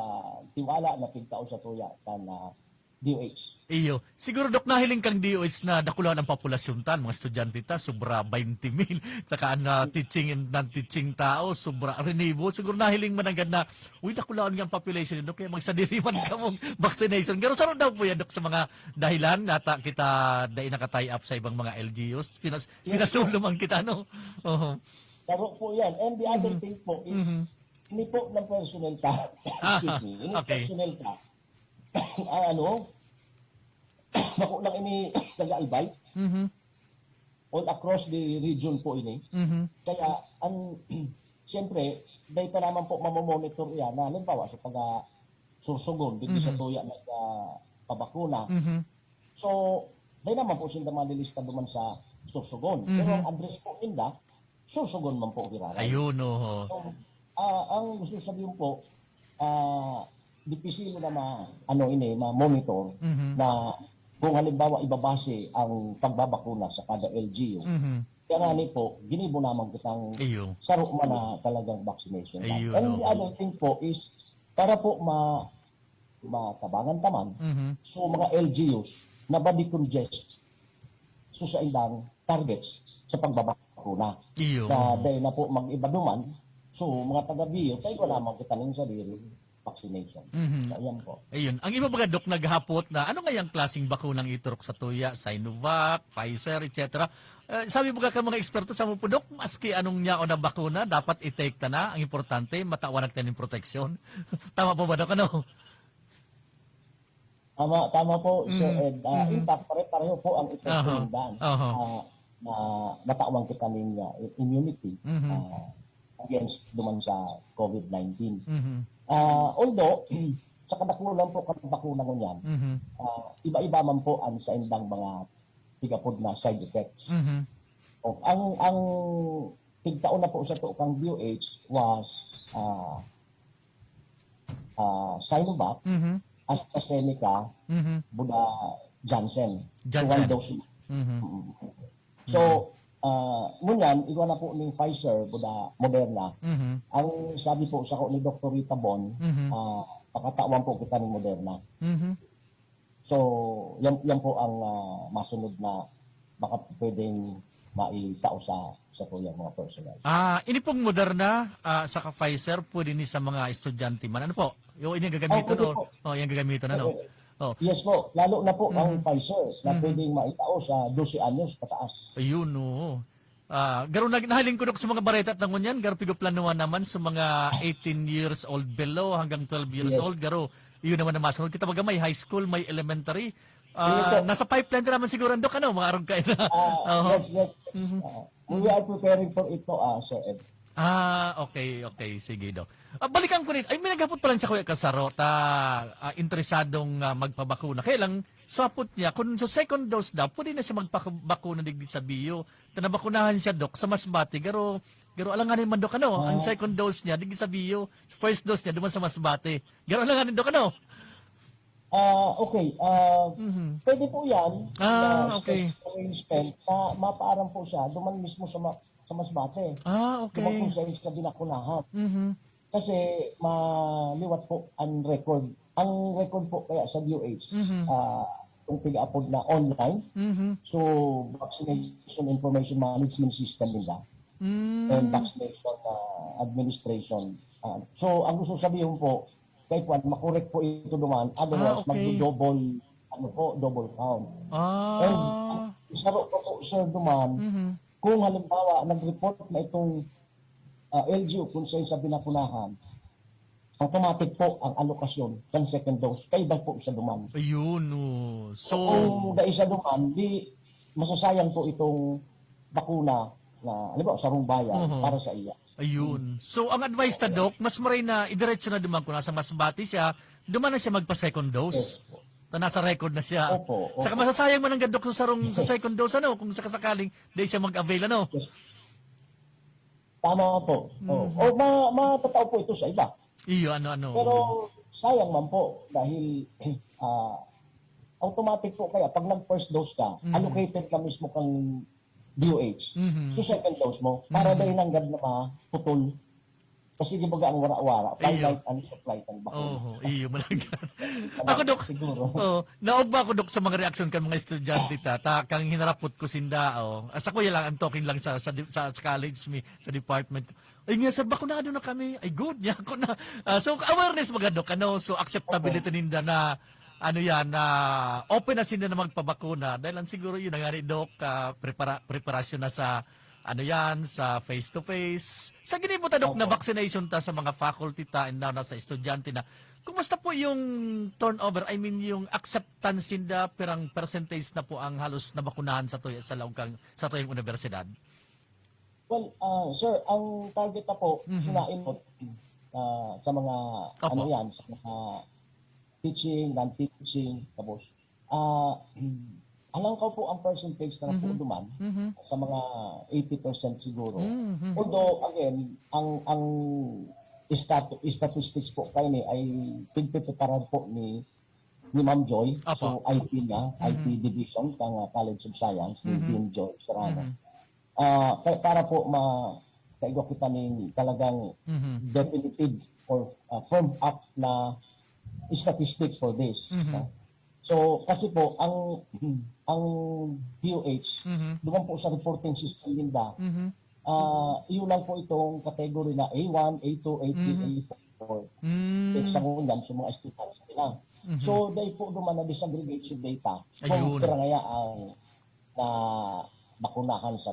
tiwala na pigtao sa tuya kan, ah, D O H. Iyo. Siguro, Dok, nahiling kang D O H na dakulaon ang populasyon tan, mga estudyante ta, sobra twenty mil. Saka ang, ah, teaching and non-teaching tao, sobra rinibo. Siguro nahiling mo nanggad na, "Uy, dakulaon nga ang population, Dok, kaya magsadiri man kamong vaccination." Pero saro daw po yan, Dok, sa mga dahilan nata kita dai naka-tie up sa ibang mga L G Us. Pinas-, Yes, pinasulo sir. man kita, no? Oho. Saro po yan. And the other Mhm. thing po is, Mhm. ini po ng personnel ta. Ah, Excuse me. Ini okay. personnel ta. Ang ano, bako lang ini taga-Albay. Mhm. All across the region po ini. Mhm. Kaya, ang, siyempre, dahil pa naman po mamomonitor yan, na halimbawa sa taga Sorsogon, dito sa Mhm. Tuya nagpabakuna. Mhm. So, dahil naman po sinda malilista duman sa Sorsogon. Mhm. Pero ang address po ninda, Sorsogon man po, Giraray. Ayun, oho. So, ah, ang gusto sabihin po, ah, dipisil na ma-, ano ini, ma-monitor Mhm. na kung halimbawa ibabase ang pagbabakuna sa kada L G U. Mhm. Kaya nga ni po, ginibo naman kitang Iyo. saro man na talagang vaccination. Iyo, And the no. other thing po is, para po ma-, matabangan ta man, Mhm. so mga L G Us na ma-decongest so saindang targets sa pagbabakuna. Iyo, Na oo. dahil na po mag-iba duman, so mga taga-B U, kaya wala man kita ning sadiri vaccination. Mhm. So, ayan po. Ayun. Ang iba baga, Dok, naghapot na, ano nga yung klaseng bakunang iturok sa tuya? Sinovac, Pfizer, et cetera. Eh, sabi baga ka mga eksperto, sa po, Dok, maski anong yaon na bakuna, dapat i-take ta na. Ang importante, matawan na kita ning proteksyon. Tama po ba, Dok? Ano? Tama, tama po, Sir Mm, Ed. Ah, mhm. in fact, pare-pareho po ang epekto Aha, nindan. aha. Ah, na matawan kita ning, ah, immunity, Mhm. ah, against duman sa COVID nineteen. Mhm. Ah, although, sa kadakulan po kan bakuna ngunyan, Mhm. ah, iba-iba man po ang sa indang mga tig-apod na side effects. Mhm. O, ang ang tigtaon na po sa to kang D O H was ah, ah, Sinovac, Mhm. AstraZeneca, Mhm. buda Janssen. So, Janssen. One dose. Mhm. Mm. So, ah, ngunyan, igwa na po ning Pfizer, buda Moderna. Mhm. Ang sabi po sa ko ni Doktor Rita Bon, Mhm. ah, pakatawan po kita ni Moderna. Mhm. So, yan, yan po ang ah, masunod na baka pwedeng maitao sa sa tuyang mga personnel. Ah, ini pong Moderna, ah, saka Pfizer, pwede ni sa mga estudyante man. Ano po? Yung ini gagamiton pwede o, po. oh, yung gagamiton, ano? Oo. Oh. Yes po, lalo na po ang Mhm. Pfizer na Mhm. pwedeng maitao sa dose anyos pataas. Ayun, oo. Ah, garo nag nahiling ko, Dok, sa mga bareta ta ngunyan, garo pigoplanuhan naman sa mga eighteen years old below hanggang twelve years Yes. old, garo. Iyon naman ang masunod. Kita baga may high school, may elementary. Ah, Sige po. Nasa pipeline na naman siguro, Dok, ano, mga arog kayo na. Ah, Oo. yes, yes. Mhm. Ah, we are preparing for it po, ah, Sir Ed. Ah, okay, okay. Sige, Dok. Ah, balikan ko rin. Ay, may naghapot pa lang sa Kuya Kasaro, ta, ah, interesadong ah, magpabakuna. Kaya lang, swapot niya, kung sa second dose daw, pwede na siya magpabakuna digdi sa Bio. Ta nabakunahan siya, Dok, sa Masbate. Garo, garo alanganin man, Dok, ano? Ang Ah. Second dose niya, digdi sa Bio. First dose niya, duman sa Masbate. Garo alanganin, Dok, ano? Ah, okay. Ah, Mhm. pwede po yan. Ah, na okay. Arrangement na mapaaram po siya. Duman mismo sa, ma- sa Masbate. Ah, okay. Duman po siya sa binakunahan. Mhm. Kasi maliwat po ang record. Ang record po kaya sa D O H, Mhm. ah, kung pig-apod na online, Mhm. so vaccination information management system nila Mm. and vaccination ah, administration. Ah, so, ang gusto sabihin po, kay Kwan, makorek po ito duman. Otherwise, Ah, okay. Magdo-double, ano po, double count. Ah. And isa ro po, po, sir, duman, Mhm. kung halimbawa, nag-report na itong ah, L G U kung sa sa binakunahan, automatic po ang alokasyon ng second dose. Kaiba po sa duman. Ayun, oh. So, Kung dai sa duman, di masasayang po itong bakuna na, halimbawa, sa Rumbaya Oo. Para sa iya. Ayun. So, ang advice ta, Doc, mas maray na idiretso na duman kung nasa Masbate siya, duman na siya magpa-second dose. Yes po. Ta nasa record na siya. Opo, opo. Saka masasayang man ang gadok sa sarong sa second dose, ano, kung sakasakaling di siya mag-avail, ano. Yes. Tama po. Oh. Mhm. O ma matatao po ito sa iba. Iyo, ano, ano. Pero sayang man po dahil ah, automatic po kaya pag nag-first dose ka, Mhm. allocated ka mismo kang D O H. Mhm. So second dose mo, para Mhm. dahil nanggad na maputol. Kasi di baga ang wara-wara, Iyo. finite ang supply ng bakuna. Oo, iyo, malagad. Ako, Dok, Siguro. Oh, naog ba ako, Dok, sa mga reaksyon kan mga estudyante ta, ta kang hinarapot ko sinda, oh. Asa ko lang, ang talking lang sa, sa, di- sa, sa college mi, sa department. Ay nga, sir, bakunado na kami. Ay, good, niya ako na. Ah, so, awareness mga, Dok, ano? So, acceptability ninda na, ano yan, na open na sinda na magpabakuna. Dahil lang siguro yun, ang nga ni Doc, ah, prepara- preparasyon na sa, ano yan, sa face-to-face. Sa ginibo ta, Doc, na Opo. Vaccination ta sa mga faculty ta, and now na sa estudyante na. Kumusta po yung turnover? I mean, yung acceptance ninda, pirang percentage na po ang halos nabakunahan sa tuya, sa laog kang, sa tuyang universidad? Well, ah, sir, ang target na po, Mhm. sinain po ah, sa mga, Opo. ano yan, sa mga teaching, non-teaching, tapos, ah, alangkaw po ang percentage na Mhm. po duman, Mhm. sa mga eighty percent siguro. Mhm. Although, again, ang ang stat- statistics po kayo ni ay pigpipreparar po ni ni Ma'am Joy. Apo. So, I T niya, Mhm. I T division, kang ah, College of Science, ni Mhm. Dean Joy Serrano. Mhm. Ah, kay, para po ma kaigwa kita ning talagang Mhm. definitive or ah, firmed up na statistics for this. Mhm. No? So, kasi po, ang ang D O H, Mhm. duman po sa reporting system ninda, Mhm. ah, yun lang po itong category na A one, A two, A three, Mhm. A four. Mm. Sa ngunyan, sa mga estudyante nila. Mhm. So, dahil po duman na disaggregate yung data. Ayun. Kung pira ngaya ang na bakunahan sa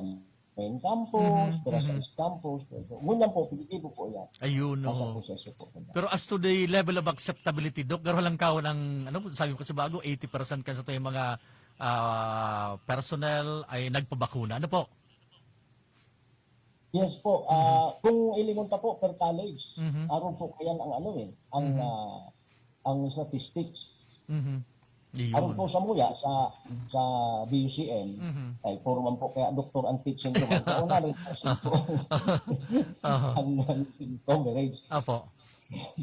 main campus, Mhm, pira sa mhm. East campus, pero ngunyan po, pinitibo po yan. Ayun, Nasa oo. proseso po yan. Pero as to the level of acceptability, Doc, garo lang kaon ang, ano, sabi ko sa bago, eighty percent kan sa tuyang mga ah, personnel ay nagpabakuna. Ano po? Yes po. Ah, kung ilingon ta po per college, Mhm. aron po kayan ang ano eh, ang Mhm. ah, ang statistics. Mhm. Aron Iyon. po sa muya, sa, sa B U C M, Mhm. ay puro man po kaya doktor ang teaching ko, man po, one hundred percent po Aha. ang, ang coverage. Apo.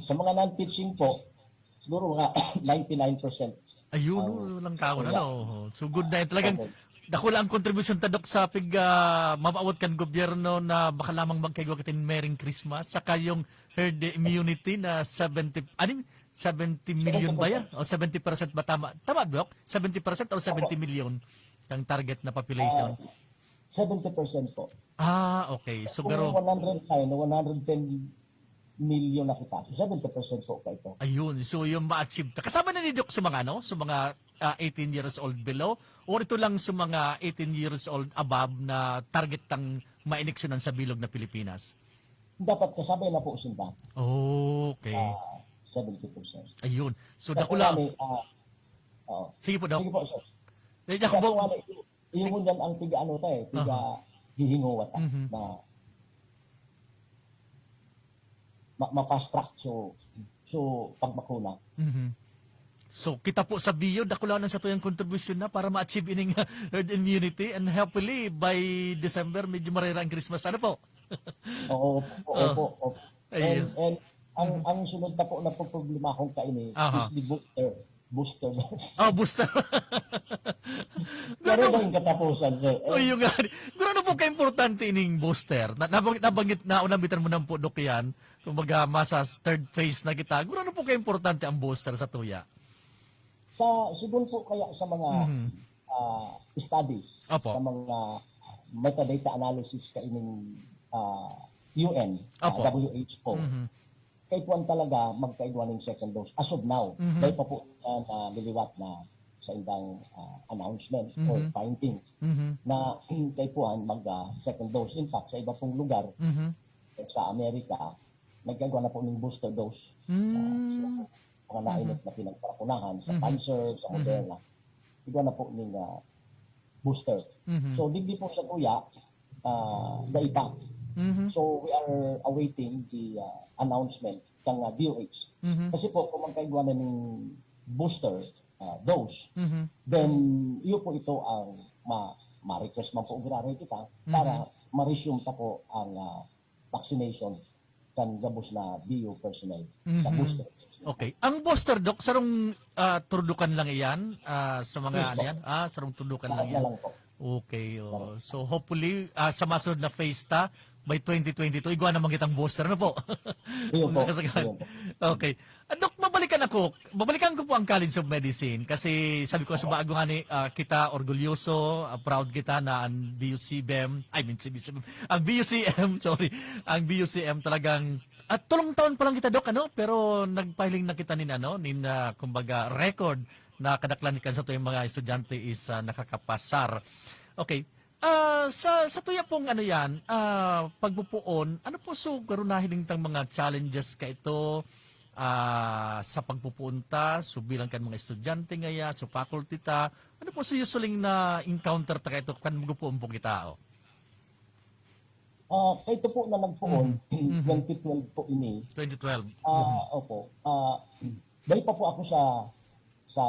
Sa mga non-teaching po, siguro mga ninety-nine percent. Ayun, Ang no, lang taon na, kuya. No? So, good na yun. Talagang Okay. dakula ang kontribusyon ta, Dok, sa pig, ah, mabaawat kan gobyerno na baka lamang magkaigwa kita nin Merry Christmas. Saka yung herd immunity na seventy, ano yun? seventy million ba yan? O seventy percent ba tama? Tama, Dok? Seventy percent o seventy million ang target na population? Ah, seventy percent po. Ah, okay. So, Kung garo, one hundred nine, one hundred ten million na kita. So, seventy percent po ka ito. Ayun. So, yung ma-achieve ta. Kasama na ni Doc sa mga, ano, sa mga ah, eighteen years old below? Or ito lang sa mga eighteen years old above na target tang maeleksyonan sa bilog na Pilipinas? Dapat kasabay na po sila. Okay. Ah, seventy percent. Ayun. So, Kasi dakula. kami, ah, oo. Sige po, Doc. Sige po, sir. Eh, Doc, Kasi bo- nga, iyon yan ang pig-ano tayo, piga hihinguwa ta Mhm. na ma, ma-fast track. So, so, pagbakuna. Mhm. So, kita po sa Bio, dakula na sa tuyang kontribusyon na para ma-achieve ining herd immunity, and hopefully by December medyo marera ang Christmas. Ano po? Oo, opo, Ah. opo, opo. Ayun. And, and ang, ang sunod na po na problema akong kaini Aha. is the booster. Booster dose. Ah, booster. Pero Gano'n? Yung katapusan, sir. O, yung nga. Gano'n po ka-importante ining booster? Na, nabang, nabanggit, naunambitan mo na po, Dok, yan. Kumbaga, masa third phase na kita. Gano'n po ka-importante ang booster sa tuya? Sa, sigun po kaya sa mga Mhm. ah, studies, Opo. Sa mga metadata analysis kaining ah, U N, ah, Opo. W H O, Mhm. Kay kuwan talaga magkaigwa ning second dose as of now. Mhm. Dahil pa po na, na liliwat na sa indang ah, announcement or Mhm. finding Mhm. na kay kuwan mag ah, second dose. In fact, sa iba pong lugar, Mhm. like sa Amerika, nagkaigwa na po ning booster dose. Mm. Ah, so, mga nainot na pinagpakunahan sa Mhm. Pfizer, sa Mhm. Moderna, igwa na po ning ah, booster. Mhm. So, digdi po sa tuya, ah, dai pa. Mhm. So, we are awaiting the ah, announcement kang ah, D O H. Mhm. Kasi po, kung magkaigwa na ning booster ah, dose, Mhm. then iyo po ito ang ma ma-request man po giraray kita para ma-resume ta po ang ah, vaccination kan gabos na B U personnel sa Mhm. booster. Okay. Ang booster, Doc, sarong ah, turdukan lang iyan ah, sa mga Yes, ano po. yan? Ah, sarong turdukan lang Lahat na yan. lang po. Okay. Oh. So hopefully, ah, sa masunod na phase ta, by twenty twenty-two, igwa naman kitang booster, ano po? Iyo Kung po. sakasakali. Iyo po. Okay. Ah, Doc, mabalikan ako. Mabalikan ko po ang College of Medicine kasi sabi ko sa bago nga ni ah, kita, orgulyoso, ah, proud kita na ang B U C B M, I mean, si B U C B M, ang B U C M, sorry, ang B U C M talagang, at tulong taon pa lang kita, Doc, ano? Pero nagpahiling na kita nin, ano, nin, ah, kumbaga, record na kadaklan kan sa tuyang mga estudyante is ah, nakakapasar. Okay. Ah, sa sa tuya pong ano yan, ah, pagpupuon, ano po so garo nahiling tang mga challenges ka ito ah, sa pagpupuon ta, so bilang kan mga estudyante ngaya, so faculty ta, ano po so usually na encounter ta kaito kan magpupuon po kita? Oh? Ah, kaito po na nagpuon, Mhm. Mhm. twenty twelve po ini. twenty twelve. Ah, opo. Ah, dahil pa po ako sa sa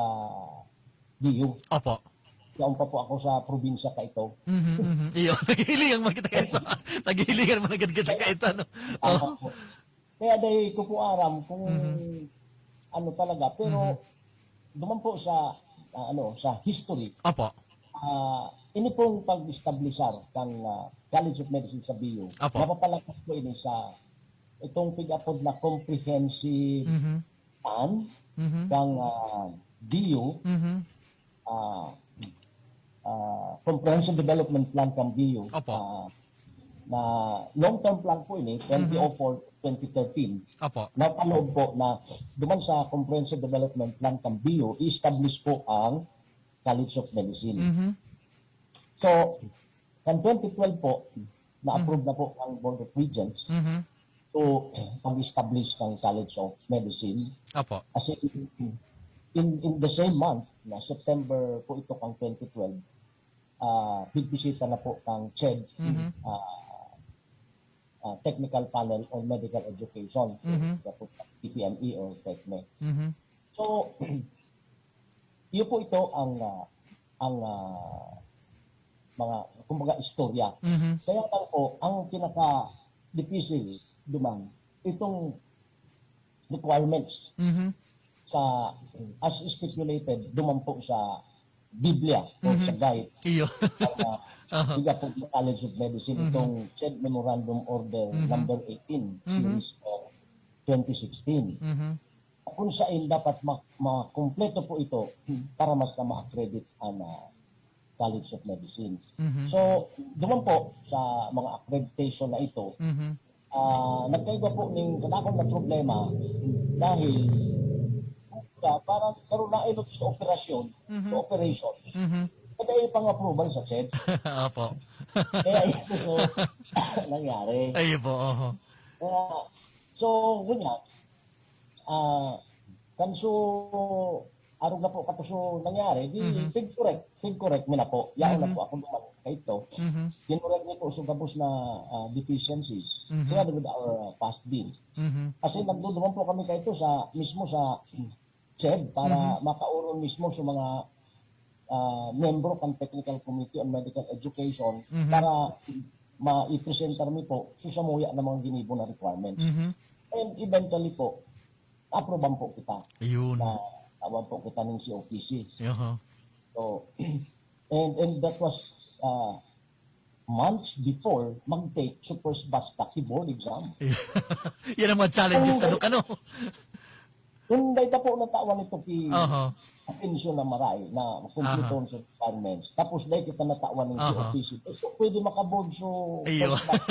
D U. Opo. Yaon pa po ako sa probinsya kaito. Mhm, mhm. Iyo, naghihilingan man kita kaito. Naghihilingan man agad kita kaito, no? Tama po. Kaya dahil ko po aram kung Mhm. ano talaga. Pero Mhm. duman po sa ah, ano sa history, Opo. ah, ini pong pag-establisar kang ah, College of Medicine sa B U, Apo. Mapapalagpas po ini sa itong pig-apod na comprehensive Mhm. plan Mhm. kang ah, B U, Mhm. ah, ah, Comprehensive Development Plan kang B U, Opo. ah, na long-term plan po ini, twenty oh four, twenty thirteen. Opo. Napaloob po na duman sa Comprehensive Development Plan kang B U, i-establish po ang College of Medicine. Mhm. So, kan twenty twelve po, na-approve na po ang Board of Regents Mhm. to pag-establish ng College of Medicine. Opo. As in, in, in the same month, na September po ito kang twenty twelve, ah, binisita na po kang CHED, Mhm. ah, ah, Technical Panel on Medical Education, so, Mhm. na po, T P M E or TECME. Mhm. So, iyo po ito ang, ah, ang, ah, mga, kumbaga, istorya. Mhm. Kaya lang po, ang pinaka-difícil duman, itong requirements Mhm. sa, as stipulated, duman po sa Biblia o Mhm. sa guide Iyo. ng, ah, Aha. Biga po ng College of Medicine, Mhm. itong said Memorandum Order Mhm. number eighteen, Mhm. series of twenty sixteen. Mhm. Kung saan dapat ma-, makumpleto po ito para mas na ma-accredit ang, ah, College of Medicine. Mhm. So, duman po sa mga accreditation na ito, Mhm. ah, nagkaigwa po ning kadakol na problema dahil, ah, parang karon na inot sa operasyon, Mhm. sa operations. Mhm. Kada ipang-approval sa said. Opo. Kaya ito so nangyari. Ayun po, oho. Kaya, so, ngunyan, ah, kan so, arog na po kato so nangyari, di Mhm. pig-correct, pig-correct mi na po. Yaon na Mhm. po ako duman kaito. Mhm. Ginorek mi po so gabos na, ah, deficiencies. Mhm. Together with our, ah, past bill. Mhm. Kasi nagduduman po kami kaito sa, mismo sa said para Mhm. makaoron mismo sa mga, ah, miyembro kan Technical Committee on Medical Education Mhm. para maipresentar mi po sa samuya na mga ginibo na requirements. Mhm. And eventually po, aproban po kita. Ayun. Na tawan po kita ng C O P C. Aha. So, and, and that was, ah, months before mag-take sa first batch taki board exam. Yan ang mga challenges, Kung ano, kano? Kung dahil ta po natawan ito ki Aha. atensyon na maray na Aha. kumpleton sa requirements. Tapos dahil kita natawan ng Aha. C O P C. So, pwede makaboard so Iyo. first batch.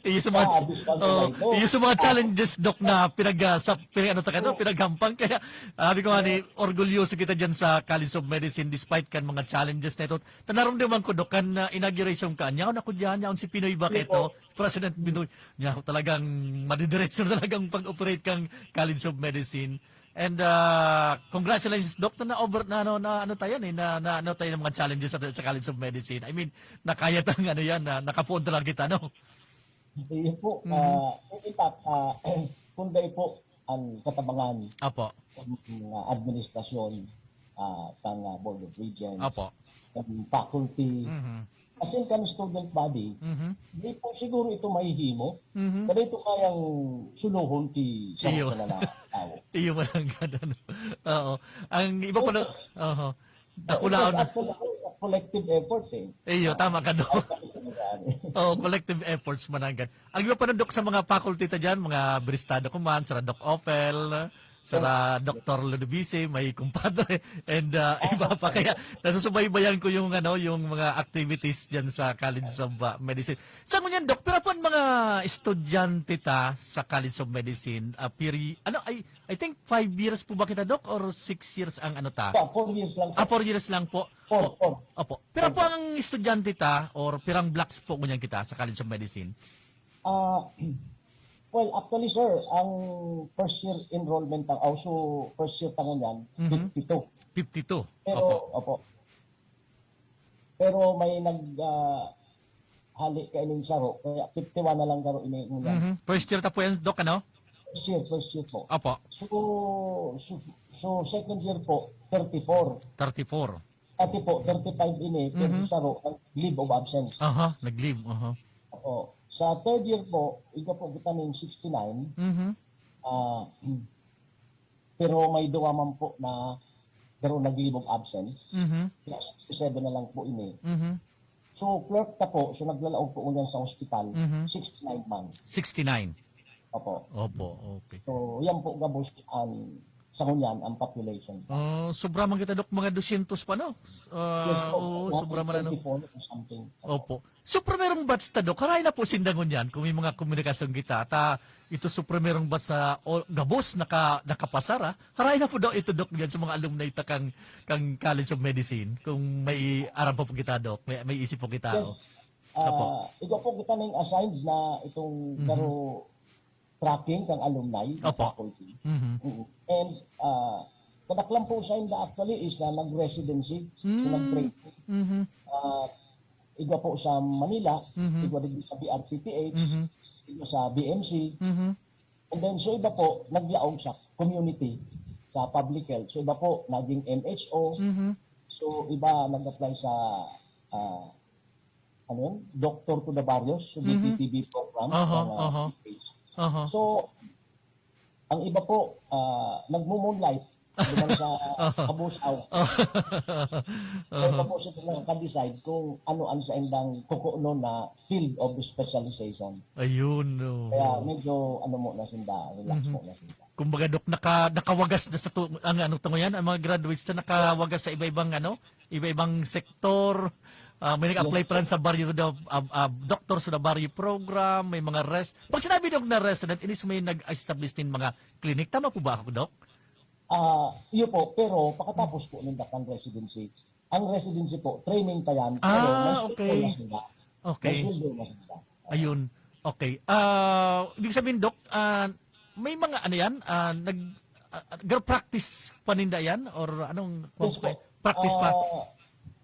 Iyo sa mga, Ah, this one oh, right, no? Iyo sa mga challenges, Doc, na pinag, ah, sa, pinag, ano, ta ka, no? Ah. Pinaghampang. Kaya, sabi ko nga ni, Ah. orgulyoso kita dyan sa College of Medicine despite kan mga challenges na ito. Tanarom naman ko, Dok, kan, ah, inauguration ka. Nyaon ako dyan, nyaon si Pinoy ba Hindi kaito? po. President Pinoy. Nyaon talagang madidiretso na talagang pag-operate kang College of Medicine. And, ah, congratulations, Doc, na na-over, na ano, na ano tayo, eh, na, na ano tayo ng mga challenges sa, sa College of Medicine. I mean, nakaya tang ano yan, na nakapuon talaga kita, no? Iyo po, Mhm. ah, in fact, ah, kung dai po ang katabangan Apo. ng mga administrasyon, ah, kan, ah, Board of Regents, Apo. kan faculty, Mhm. as in kan student body, Mhm. di po siguro ito mahihimo. Mhm. Kada ito kayang suluhon ki sa Iyo. mga tawo. Iyo, walang ganun. Oo. Ang iba pa na, Tapos, oho. It was Dakulaon na. a col-, a collective effort, eh. Iyo, Ah, tama ka, Doc. Ay, talaga, eh. Oo, collective efforts, mananggad. Ang iba pa na, Doc, sa mga faculty ta dyan, mga Bristado ko man, sara Doc Opel, sara Yes. Doctor Ludovisi, may kumpadre, and, ah, Ah, iba pa. okay. Kaya nasusubaybayan ko yung, ano, yung mga activities dyan sa College of, ah, Medicine. Sa ngunyan, Doc, pira po ang mga estudyante ta sa College of Medicine? Ah, piri-, ano, ay, I think five years po ba kita, Doc, or six years ang ano ta? Pa, four years lang po. Ah, four years lang po. Four, O-, four. Opo. Pira Four po po. ang estudyante ta or pirang blocks po ngunyan kita sa College of Medicine? Ah, well, actually, sir, ang first year enrollment ang, oh, so first year ta ngunyan, Mhm. fifty-two. Fifty-two. Pero, Opo. opo. Pero may nag, ah, hali kaining saro, kaya fifty-one na lang garo ini ngunyan. Mhm. First year ta po yan, Doc, ano? First year, first year po. Opo. So, so, so second year po, thirty-four. Thirty-four. Dati po, thirty-five ini, pero Mhm. saro, nag-leave of absence. Aha, nag-leave, aha. Opo. Sa third year po, igwa po kita ning sixty-nine. Mhm. Ah, pero may duwa man po na garo nag-leave of absence. Mhm. Kaya sixty-seven na lang po ini. Mhm. So, clerk ta po, so naglalaog po ngunyan sa hospital, Mhm. sixty-nine man. Sixty-nine? Opo. Opo, okay. So, yan po gabos ang, sa ngunyan, ang population. Oh, sobra man kita, Doc, mga dosyentos pa, no? Ah, Yes po. oo, sobra man, ano? One twenty-four or something. Opo. So, primerong batch ta, Doc, haray na po sinda ngunyan, kung may mga komunikasyon kita, ta, ito so primerong batch sa, o, gabos, naka-, nakapasar, ah. Haray na po daw ito, Doc, yan sa mga alumni ta kang, kang College of Medicine, kung may aram pa po kita, Doc, may, may isip po kita, Yes. oh. Opo. Ah, igwa po kita ning assigned na itong Mhm. garo tracking kang alumni, Opo. faculty. Mhm. Mm. And, ah, kadaklan po sainda actually is, ah, nag-residency, Mm. nag-training. Mhm. Ah, igwa po sa Manila, Mhm. igwa digdi sa B R P P H, Mhm. igwa sa B M C. Mhm. And then, so iba po, naglaog sa community, sa public health. So, iba po, naging M H O. Mhm. So, iba nag-apply sa, ah, ano yun? Doctor to the Barrios, so Mhm. D T T B program. Aha, Mga aha. Aha. So, ang iba po, ah, nagmo-moonlight. Duman sa Aha. Kabusaw. Aha. Kaya pa po sila nakaka-decide kung ano ang saindang kukunon na field of specialization. Ayun, oo. Kaya medyo ano muna sinda, relax Mhm. muna sinda. Kumbaga, Dok, naka-, nakawagas na sa tu-, ang ano, tungo yan, ang mga graduates na nakawagas sa iba-ibang, ano, iba-ibang sektor. Ah, may nag-apply Yes. pa rin sa Barrio daw, ah, ah, Doctor sa Barrio program, may mga res-, pag sinabi, Dok, na resident, inis may nag-establish din mga clinic. Tama po ba ako, Dok? Ah, iyo po, pero pakatapos po ninda kan residency. Ang residency po, training pa yan, pero may Ah, sweldo okay. na sila. May Okay. sweldo na sila. Ayun. Okay. Ah, ibig sabihin, Dok, ah, may mga ano yan, ah, nag, ah, nag-practice pa ninda yan? Or anong, Yes po. Practice pa? Ah,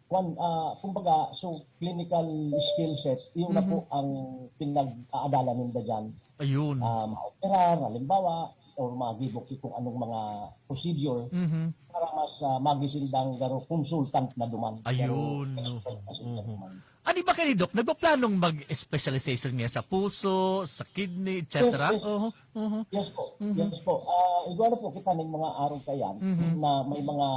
kwan, ah, kumbaga, so, clinical skill set, yun na Mhm. po ang pinag-aadalan ninda dyan. Ayun. Ah, ma-operar, halimbawa, or magibo ki kung anong mga procedure Mhm. para mas, ah, magi sindang garo consultant na duman. Garo Ayun, expert oo. na sila Mhm. duman. Ano ba kayo, Dok? Nagpaplanong mag-specialization niya sa puso, sa kidney, et cetera? Yes, yes. Oho, oho. Yes po. Mhm. Yes po. Ah, igwa na po kita ng mga arog kayan Mhm. na may mga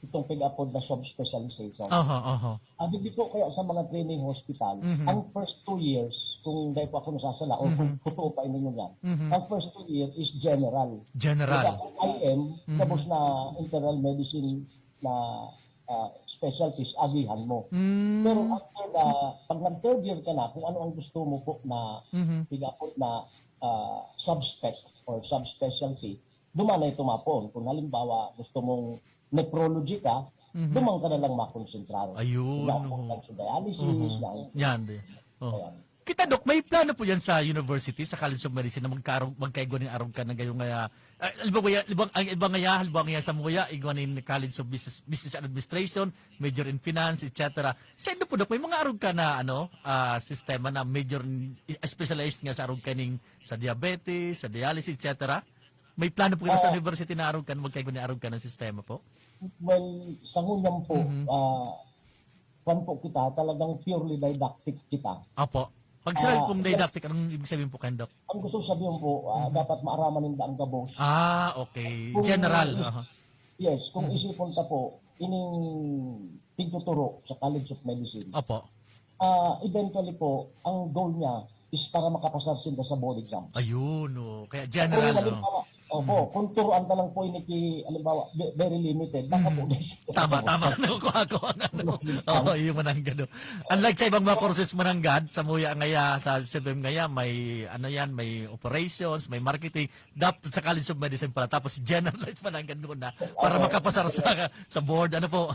itong pig-apod na subspecialization. Aha, aha. Ah, digdi po kaya sa mga training hospital, Mhm. ang first two years, kung dahil po ako nasasala, o kung Mhm. totoo pa inyo yan, Mhm. ang first two year is general. General. Kaya kung I M, Mhm. tapos na internal medicine na, ah, specialties, agihan mo. Mm. Pero after the, pag nag-third year ka na, kung ano ang gusto mo po na Mhm. pig-apod na, ah, subspec or subspecialty, duman na ito mapon. Kung halimbawa, gusto mong nephrology ka, Mhm. duman ka na lang makonsentrar. Ayun, Wala oo. ka sa dialysis, Mhm. na Yan, di. Oh. Ayan. Kita, Dok, may plano po yan sa university, sa College of Medicine, na magkaroon, magkaigwa nin arog ka na gayong, ah, ah, halimbawa, ya-, halimbawa, ang iba nga ya, halimbawa nga ya sa Muya, igwa nin College of Business, Business Administration, major in Finance, et cetera. Sa inyo po, Dok, may mga arog ka na, ano, ah, sistema na major in, specialized nga sa arog ka ning, sa diabetes, sa dialysis, et cetera? May plano po kita sa Ah. university na arog ka, na magkaigwa nin arog ka ng sistema po? Well, sa ngunyan po, Mhm. ah, kwan po kita, talagang purely didactic kita. Opo. Pag sinabi Ah, pong yes. didactic, anong ibig sabihin po kayan, Doc? Ang gusto sabihin po, ah, Mhm. dapat maaraman ninda ang gabos. Ah, okay. Kung General, is-, aha. yes, kung Mhm. isipon ta po, ining pigtuturo sa College of Medicine. Opo. Ah, eventually po, ang goal niya is para makapasar sinda sa board exam. Ayun, oo. Kaya general, Kung no? halimbawa, opo, Mhm. kung turuan ta lang po ini ki, halimbawa, ve-, very limited, baka Mhm. po, guys. Tama, tama. No, kuha ko ang ano. Limited lang. Oo, yung mananggad, no. Unlike sa ibang mga courses mananggad, sa Muya ngaya, sa S B M ngaya, may, ano yan, may operations, may marketing. Dapat sa College of Medicine pala. Tapos generalized mananggad muna para Oo. makapasar sa, sa board. Ano po?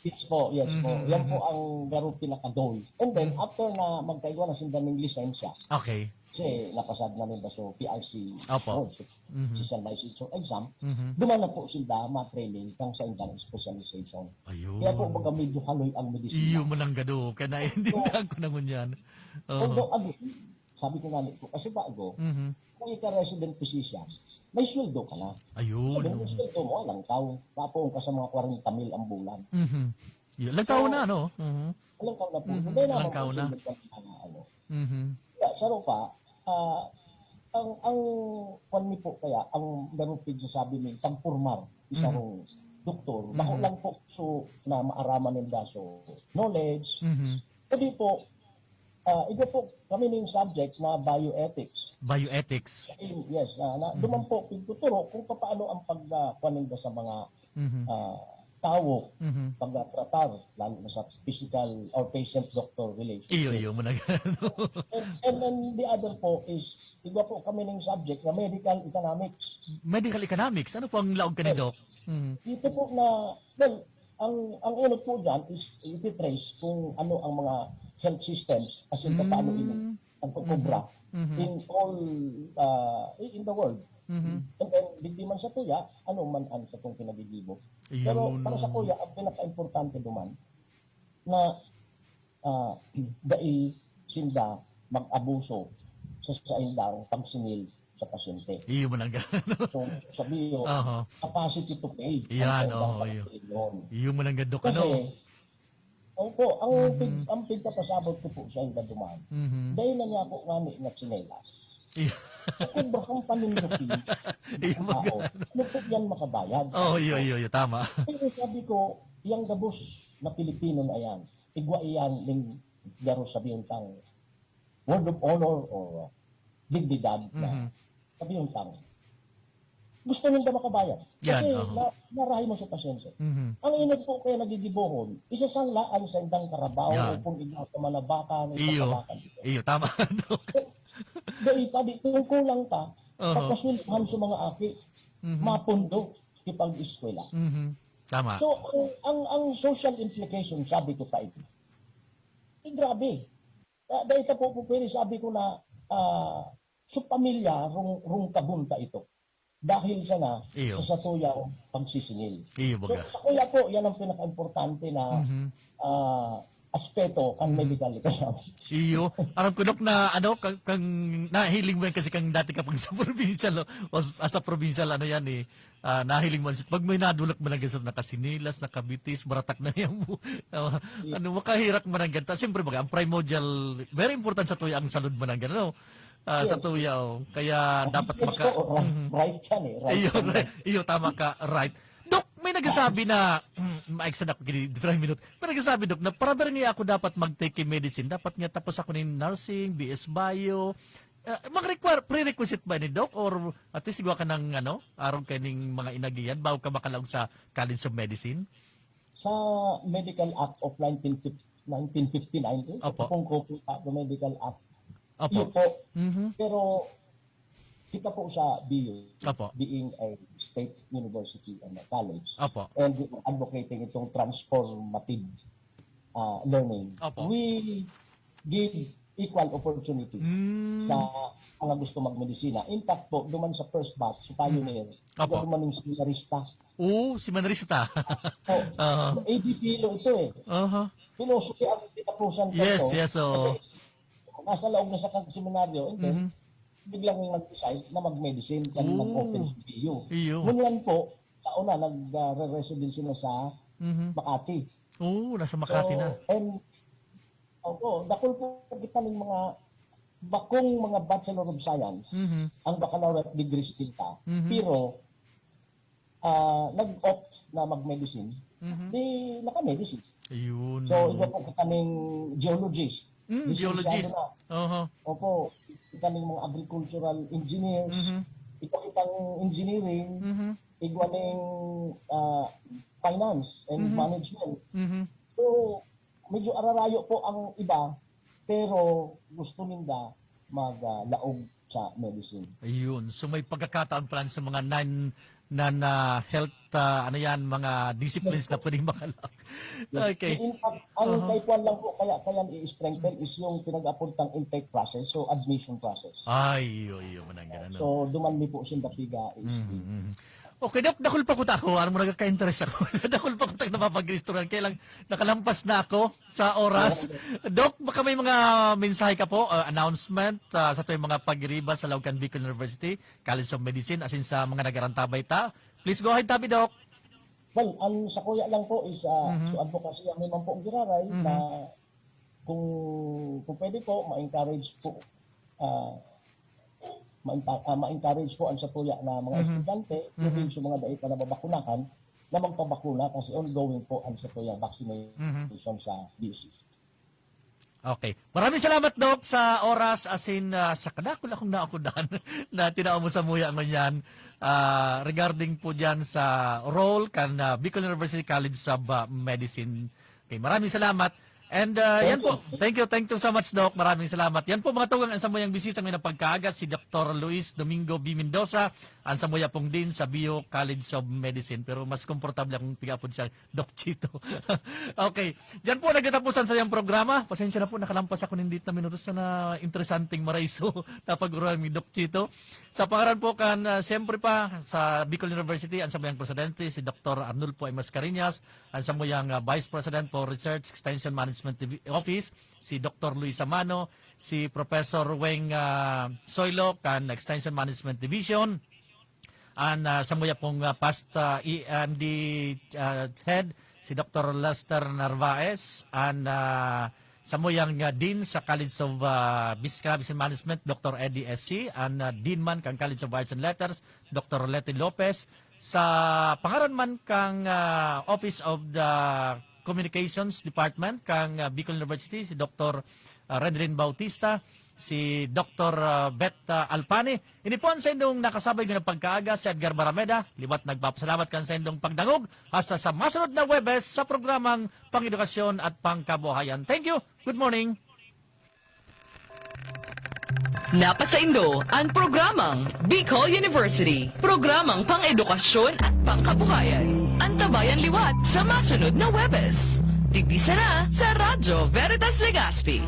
Yes po, yes po. Mhm, Yan po mhm. ang garo pinaka-goal. And then, Mhm. after na magkaigwa na sinda ning lisensya, Okay. kasi napasad na ninda so P R C Opo. board, so Mhm. physician licensure exam, Mhm. duman na po sinda ma-training kang sa indang specialization. Ayun. Kaya po, baga medyo haloy ang medisina. Iyo, mananggad, oo. Kaya naintindihan ko na ngunyan. Oo. Although, again, sabi ko nga ni ko, kasi bago, Mhm. kung ika resident physician, may sweldo ka na. Ayun, Sabi mo, oo. sweldo mo, alang tao. Papuon ka sa mga kwarenta mil ang bulan. Mhm. Yun, alang tao So, na, no? Mhm. alang tao na po. Mhm, Hindi alang naman tao po na. sila ng mga ano. Mhm. Kaya, sa rupa, ah, ang, ang, kwan ni po kaya, ang narupig sa sabi ni, pagpormar, isa Mhm. rong doktor, bako Mhm. lang po, so, na maaraman ninda, so, knowledge. Mhm. Pwede po, ah, iba po kami ning subject na bioethics. Bioethics. Yes, ah, na, Mhm. duman po, pigtuturo kung papaano ang pag, ah, kwan ninda sa mga, Mhm. ah, tawo, Mhm. pagtratar, lalo na sa physical or patient-doctor relation. Iyo, iyo, mananggad. And, and then the other po is, iba po kami ning subject na medical economics. Medical economics? Ano po ang laog kani, Yes. Doc? Mhm. Ito po na, well, ang, ang inot po dyan is iti-trace kung ano ang mga health systems, as in, paano ini Mm. nagkukubra Mhm. Mhm. in all, ah, in the world. Mhm. And then, digdi man sa tuya, ano man ang satong kinagigibo. Pero Yun, para sa oo. kuya, ang pinaka-importante duman, na, ah, dai sinda mag-abuso sa saindang pagsingil sa pasyente. Iyo man ang gano. So, sabi ko, Aha. capacity to pay. Yan, Ang oo, iyo. Iyo man ang gadok, Kasi, ano? opo, ang Mhm. pig-, ang pigkapasabot ko po sa inda duman, Mhm. dahil na niya ako ngani na tsinelas. Iyo. Sobrang paninduki. Iyo, Tao. magano. Ano po yan makabayad? Oh, iyo, iyo, iyo, tama. Pero sabi ko, yung gabos na Pilipino na yan, igwa iyan ning garo sa biyuntang word of honor or dignidad na Mhm. sabi yung tao. Gusto ninda makabayad. Yan, Kasi oho. na, narahay mo sa pasyente. Mhm. Ang inot po kaya nagigibohon, isasanglaan sa indang karabaw Yan. o kung ikaw sa manabaka ng Iyo. pagkabakan dito. Iyo, tama, Dok. Dahil pa di, kung kulang pa, Oho. papasweldohan sa mga aki, Mhm. mapundo, ipag-eskwela. Mhm. Tama. So, ang, ang, ang social implication, sabi ko pa ito, eh, grabe. Ah, dahil ka po, po pwede sabi ko na, ah, sa pamilya, rung, rung kabunta ito. Dahil sana Iyo. sa satuyang pagsisingil. Iyo, So, baga. sa kuya po, yan ang pinaka-importante na, Mhm. ah, aspeto kan Mhm. medical economics. Iyo. Aram ko, Dok, na, ano, kang, kang nahiling mo yan kasi kang dati ka pang sa provincial, o, o s-, ah, sa provincial, ano yan eh, ah, nahiling mo, pag may nadulak mo na ganyan, nakasinilas, nakabitis, baratak na niya mo. Ah, Yes. ano, makahirak man ang ganta. Siyempre, baga, ang primordial, very important sa tuya ang salud man ang gano. Ah, sa Yes. tuya, oh. Kaya dapat Yes maka-, po, right, Mhm. right yan eh, right Iyo, yan. right. Iyo, tama ka, right. Dok, may nagsasabi na, maiksa na ako, gini, different minute. May nagsasabi, Dok, na para ba rin ako dapat mag-take medicine? Dapat nga tapos ako ng nursing, B S Bio. Ah, mga require, prerequisite ba ni, Doc? Or at least igwa ka ng, ano, arog ka ning mga inagihan, bago ka makalaog sa College of Medicine? Sa Medical Act of nineteen fifty, nineteen fifty-nine, eh, sa Opo. Pagkong Copy of the Medical Act. Opo. Iyo po. Mhm. Pero, kita po sa B U, Opo. being a state university and a college, Opo. and advocating itong transformative, ah, learning, Opo. we give equal opportunity Mm. sa mga gusto magmedisina. In fact po, duman sa first batch, si pioneer, Mm. Opo. duman yung seminarista. Oo, seminarista. Oh, Aha. A D P lo ito eh. Aha. Philosophy ang kinapusan ko Yes, ito. yes, oo. Kasi nasa laog na sa kag seminaryo, and then, Mhm. biglang nag-decide na mag-medicine, kan Oo. nag-open sa B U. Iyo. Ngunyan po, taon na, nag, ah, re-residency na sa Mhm. Makati. Oo, nasa Makati So, na. and, opo, dakul po kita ng mga bakong mga Bachelor of Science, Mhm. ang baccalaureate degrees kita. Mhm. Pero, ah, nag-opt na mag-medicine, Mhm. di naka-medicine. Ayun, So, oo. iba po kita ning geologist. Mm, Lisensyado geologist. na. Oho. Opo, kita ning mga agricultural engineers, Mhm. iba kitang engineering, Mhm. igwa ning, ah, finance and Mhm. management. Mhm. So, medyo ararayo po ang iba, pero gusto ninda mag, ah, laog sa medicine. Ayun. So, may pagkakataon pala sa mga nan-, nan-, ah, health, ah, ano yan, mga disciplines na pwedeng makalak. Okay. In fact, ang Aha. type one lang po, kaya, kaya i-strengthen is yung pinag-apuntang intake process, so admission process. Ay, iyo, iyo, manang ganun, no? So, duman mi po sinda piga is Mhm, mhm. Okay, Doc, dakul pa kuta ako. Ano mo, nagka-interest ako. Dakul pa kuta napapag-restauran. Kaya lang, nakalampas na ako sa oras. Doc, baka may mga mensahe ka po, uh, announcement, uh, sa tuwing mga pagiriba sa Laogan Bicol University College of Medicine, asin sa mga nagarantabay ta. Please go ahead, tabi, Doc. Well, ang sa kuya lang po is, uh, Mhm. so advocacy ang may man po ang giraray Mhm. na kung, kung pwede po, ma-encourage po, ah, ma-, ah, ma-encourage po ang satuya na mga Mhm. estudyante, Mhm. including sa mga dai pa nababakunahan, na magpabakuna kasi ongoing po ang satuya vaccination Mhm. sa B U C. Okay. Maraming salamat, Doc, sa oras asin, ah, sa kadakul akong naokudan na tinao mo sa muya ngunyan, ah, regarding po diyan sa role kan, ah, Bicol University College of, ah, Medicine. Okay, maraming salamat. And, uh, Thank yan po. you. Thank you, thank you so much, Doc. Maraming salamat. Yan po, mga tugang, ang samuyang bisita may napagkaagat, si Doktor Luis Domingo B. Mendoza, ang samuya pong Dean sa B U College of Medicine. Pero mas komportable akong pigapod siya, Doc Chito. Okay. Yan po, nagkatapusan sa iyang programa. Pasensya na po, nakalampas ako ng dit na minutos na interesanteng maraiso na pag-uruan ni Doc Chito. Sa pangaran po kan, ah, siyempre pa, sa Bicol University, ang samuyang presidente, si Doktor Arnulfo M. Mascareñas, ang samuyang, ah, Vice President for Research, Extension, Management, Management Divi-, Office, si Doktor Luisa Mano, si Professor Weng, ah, Soylo kan Extension Management Division, an, ah, samuya pong, ah, past, ah, E M D, ah, head, si Doktor Lester Narvaez, an, ah, samuyang, ah, Dean sa College of, ah, Business Economics and Management, Doktor Eddie S C, an, ah, Dean man kan College of Arts and Letters, Doktor Leti Lopez, sa pangaran man kang, ah, Office of the Communications Department kang, ah, Bicol University, si Doktor, ah, Renlin Bautista, si Doktor, ah, Beth, ah, Alpani. Ini po an saindong nakasabay na pagkaaga, si Edgar Barameda. Liwat nagpapasalamat kan saindong pagdangog. Hasta sa masunod na Huwebes sa programang Pang-edukasyon at Pangkabuhayan. Thank you. Good morning. Napasaindo an programang Bicol University, programang pang-edukasyon at pangkabuhayan. Antabayan liwat sa masunod na Huwebes. Digdi sana sa Radyo Veritas Legazpi.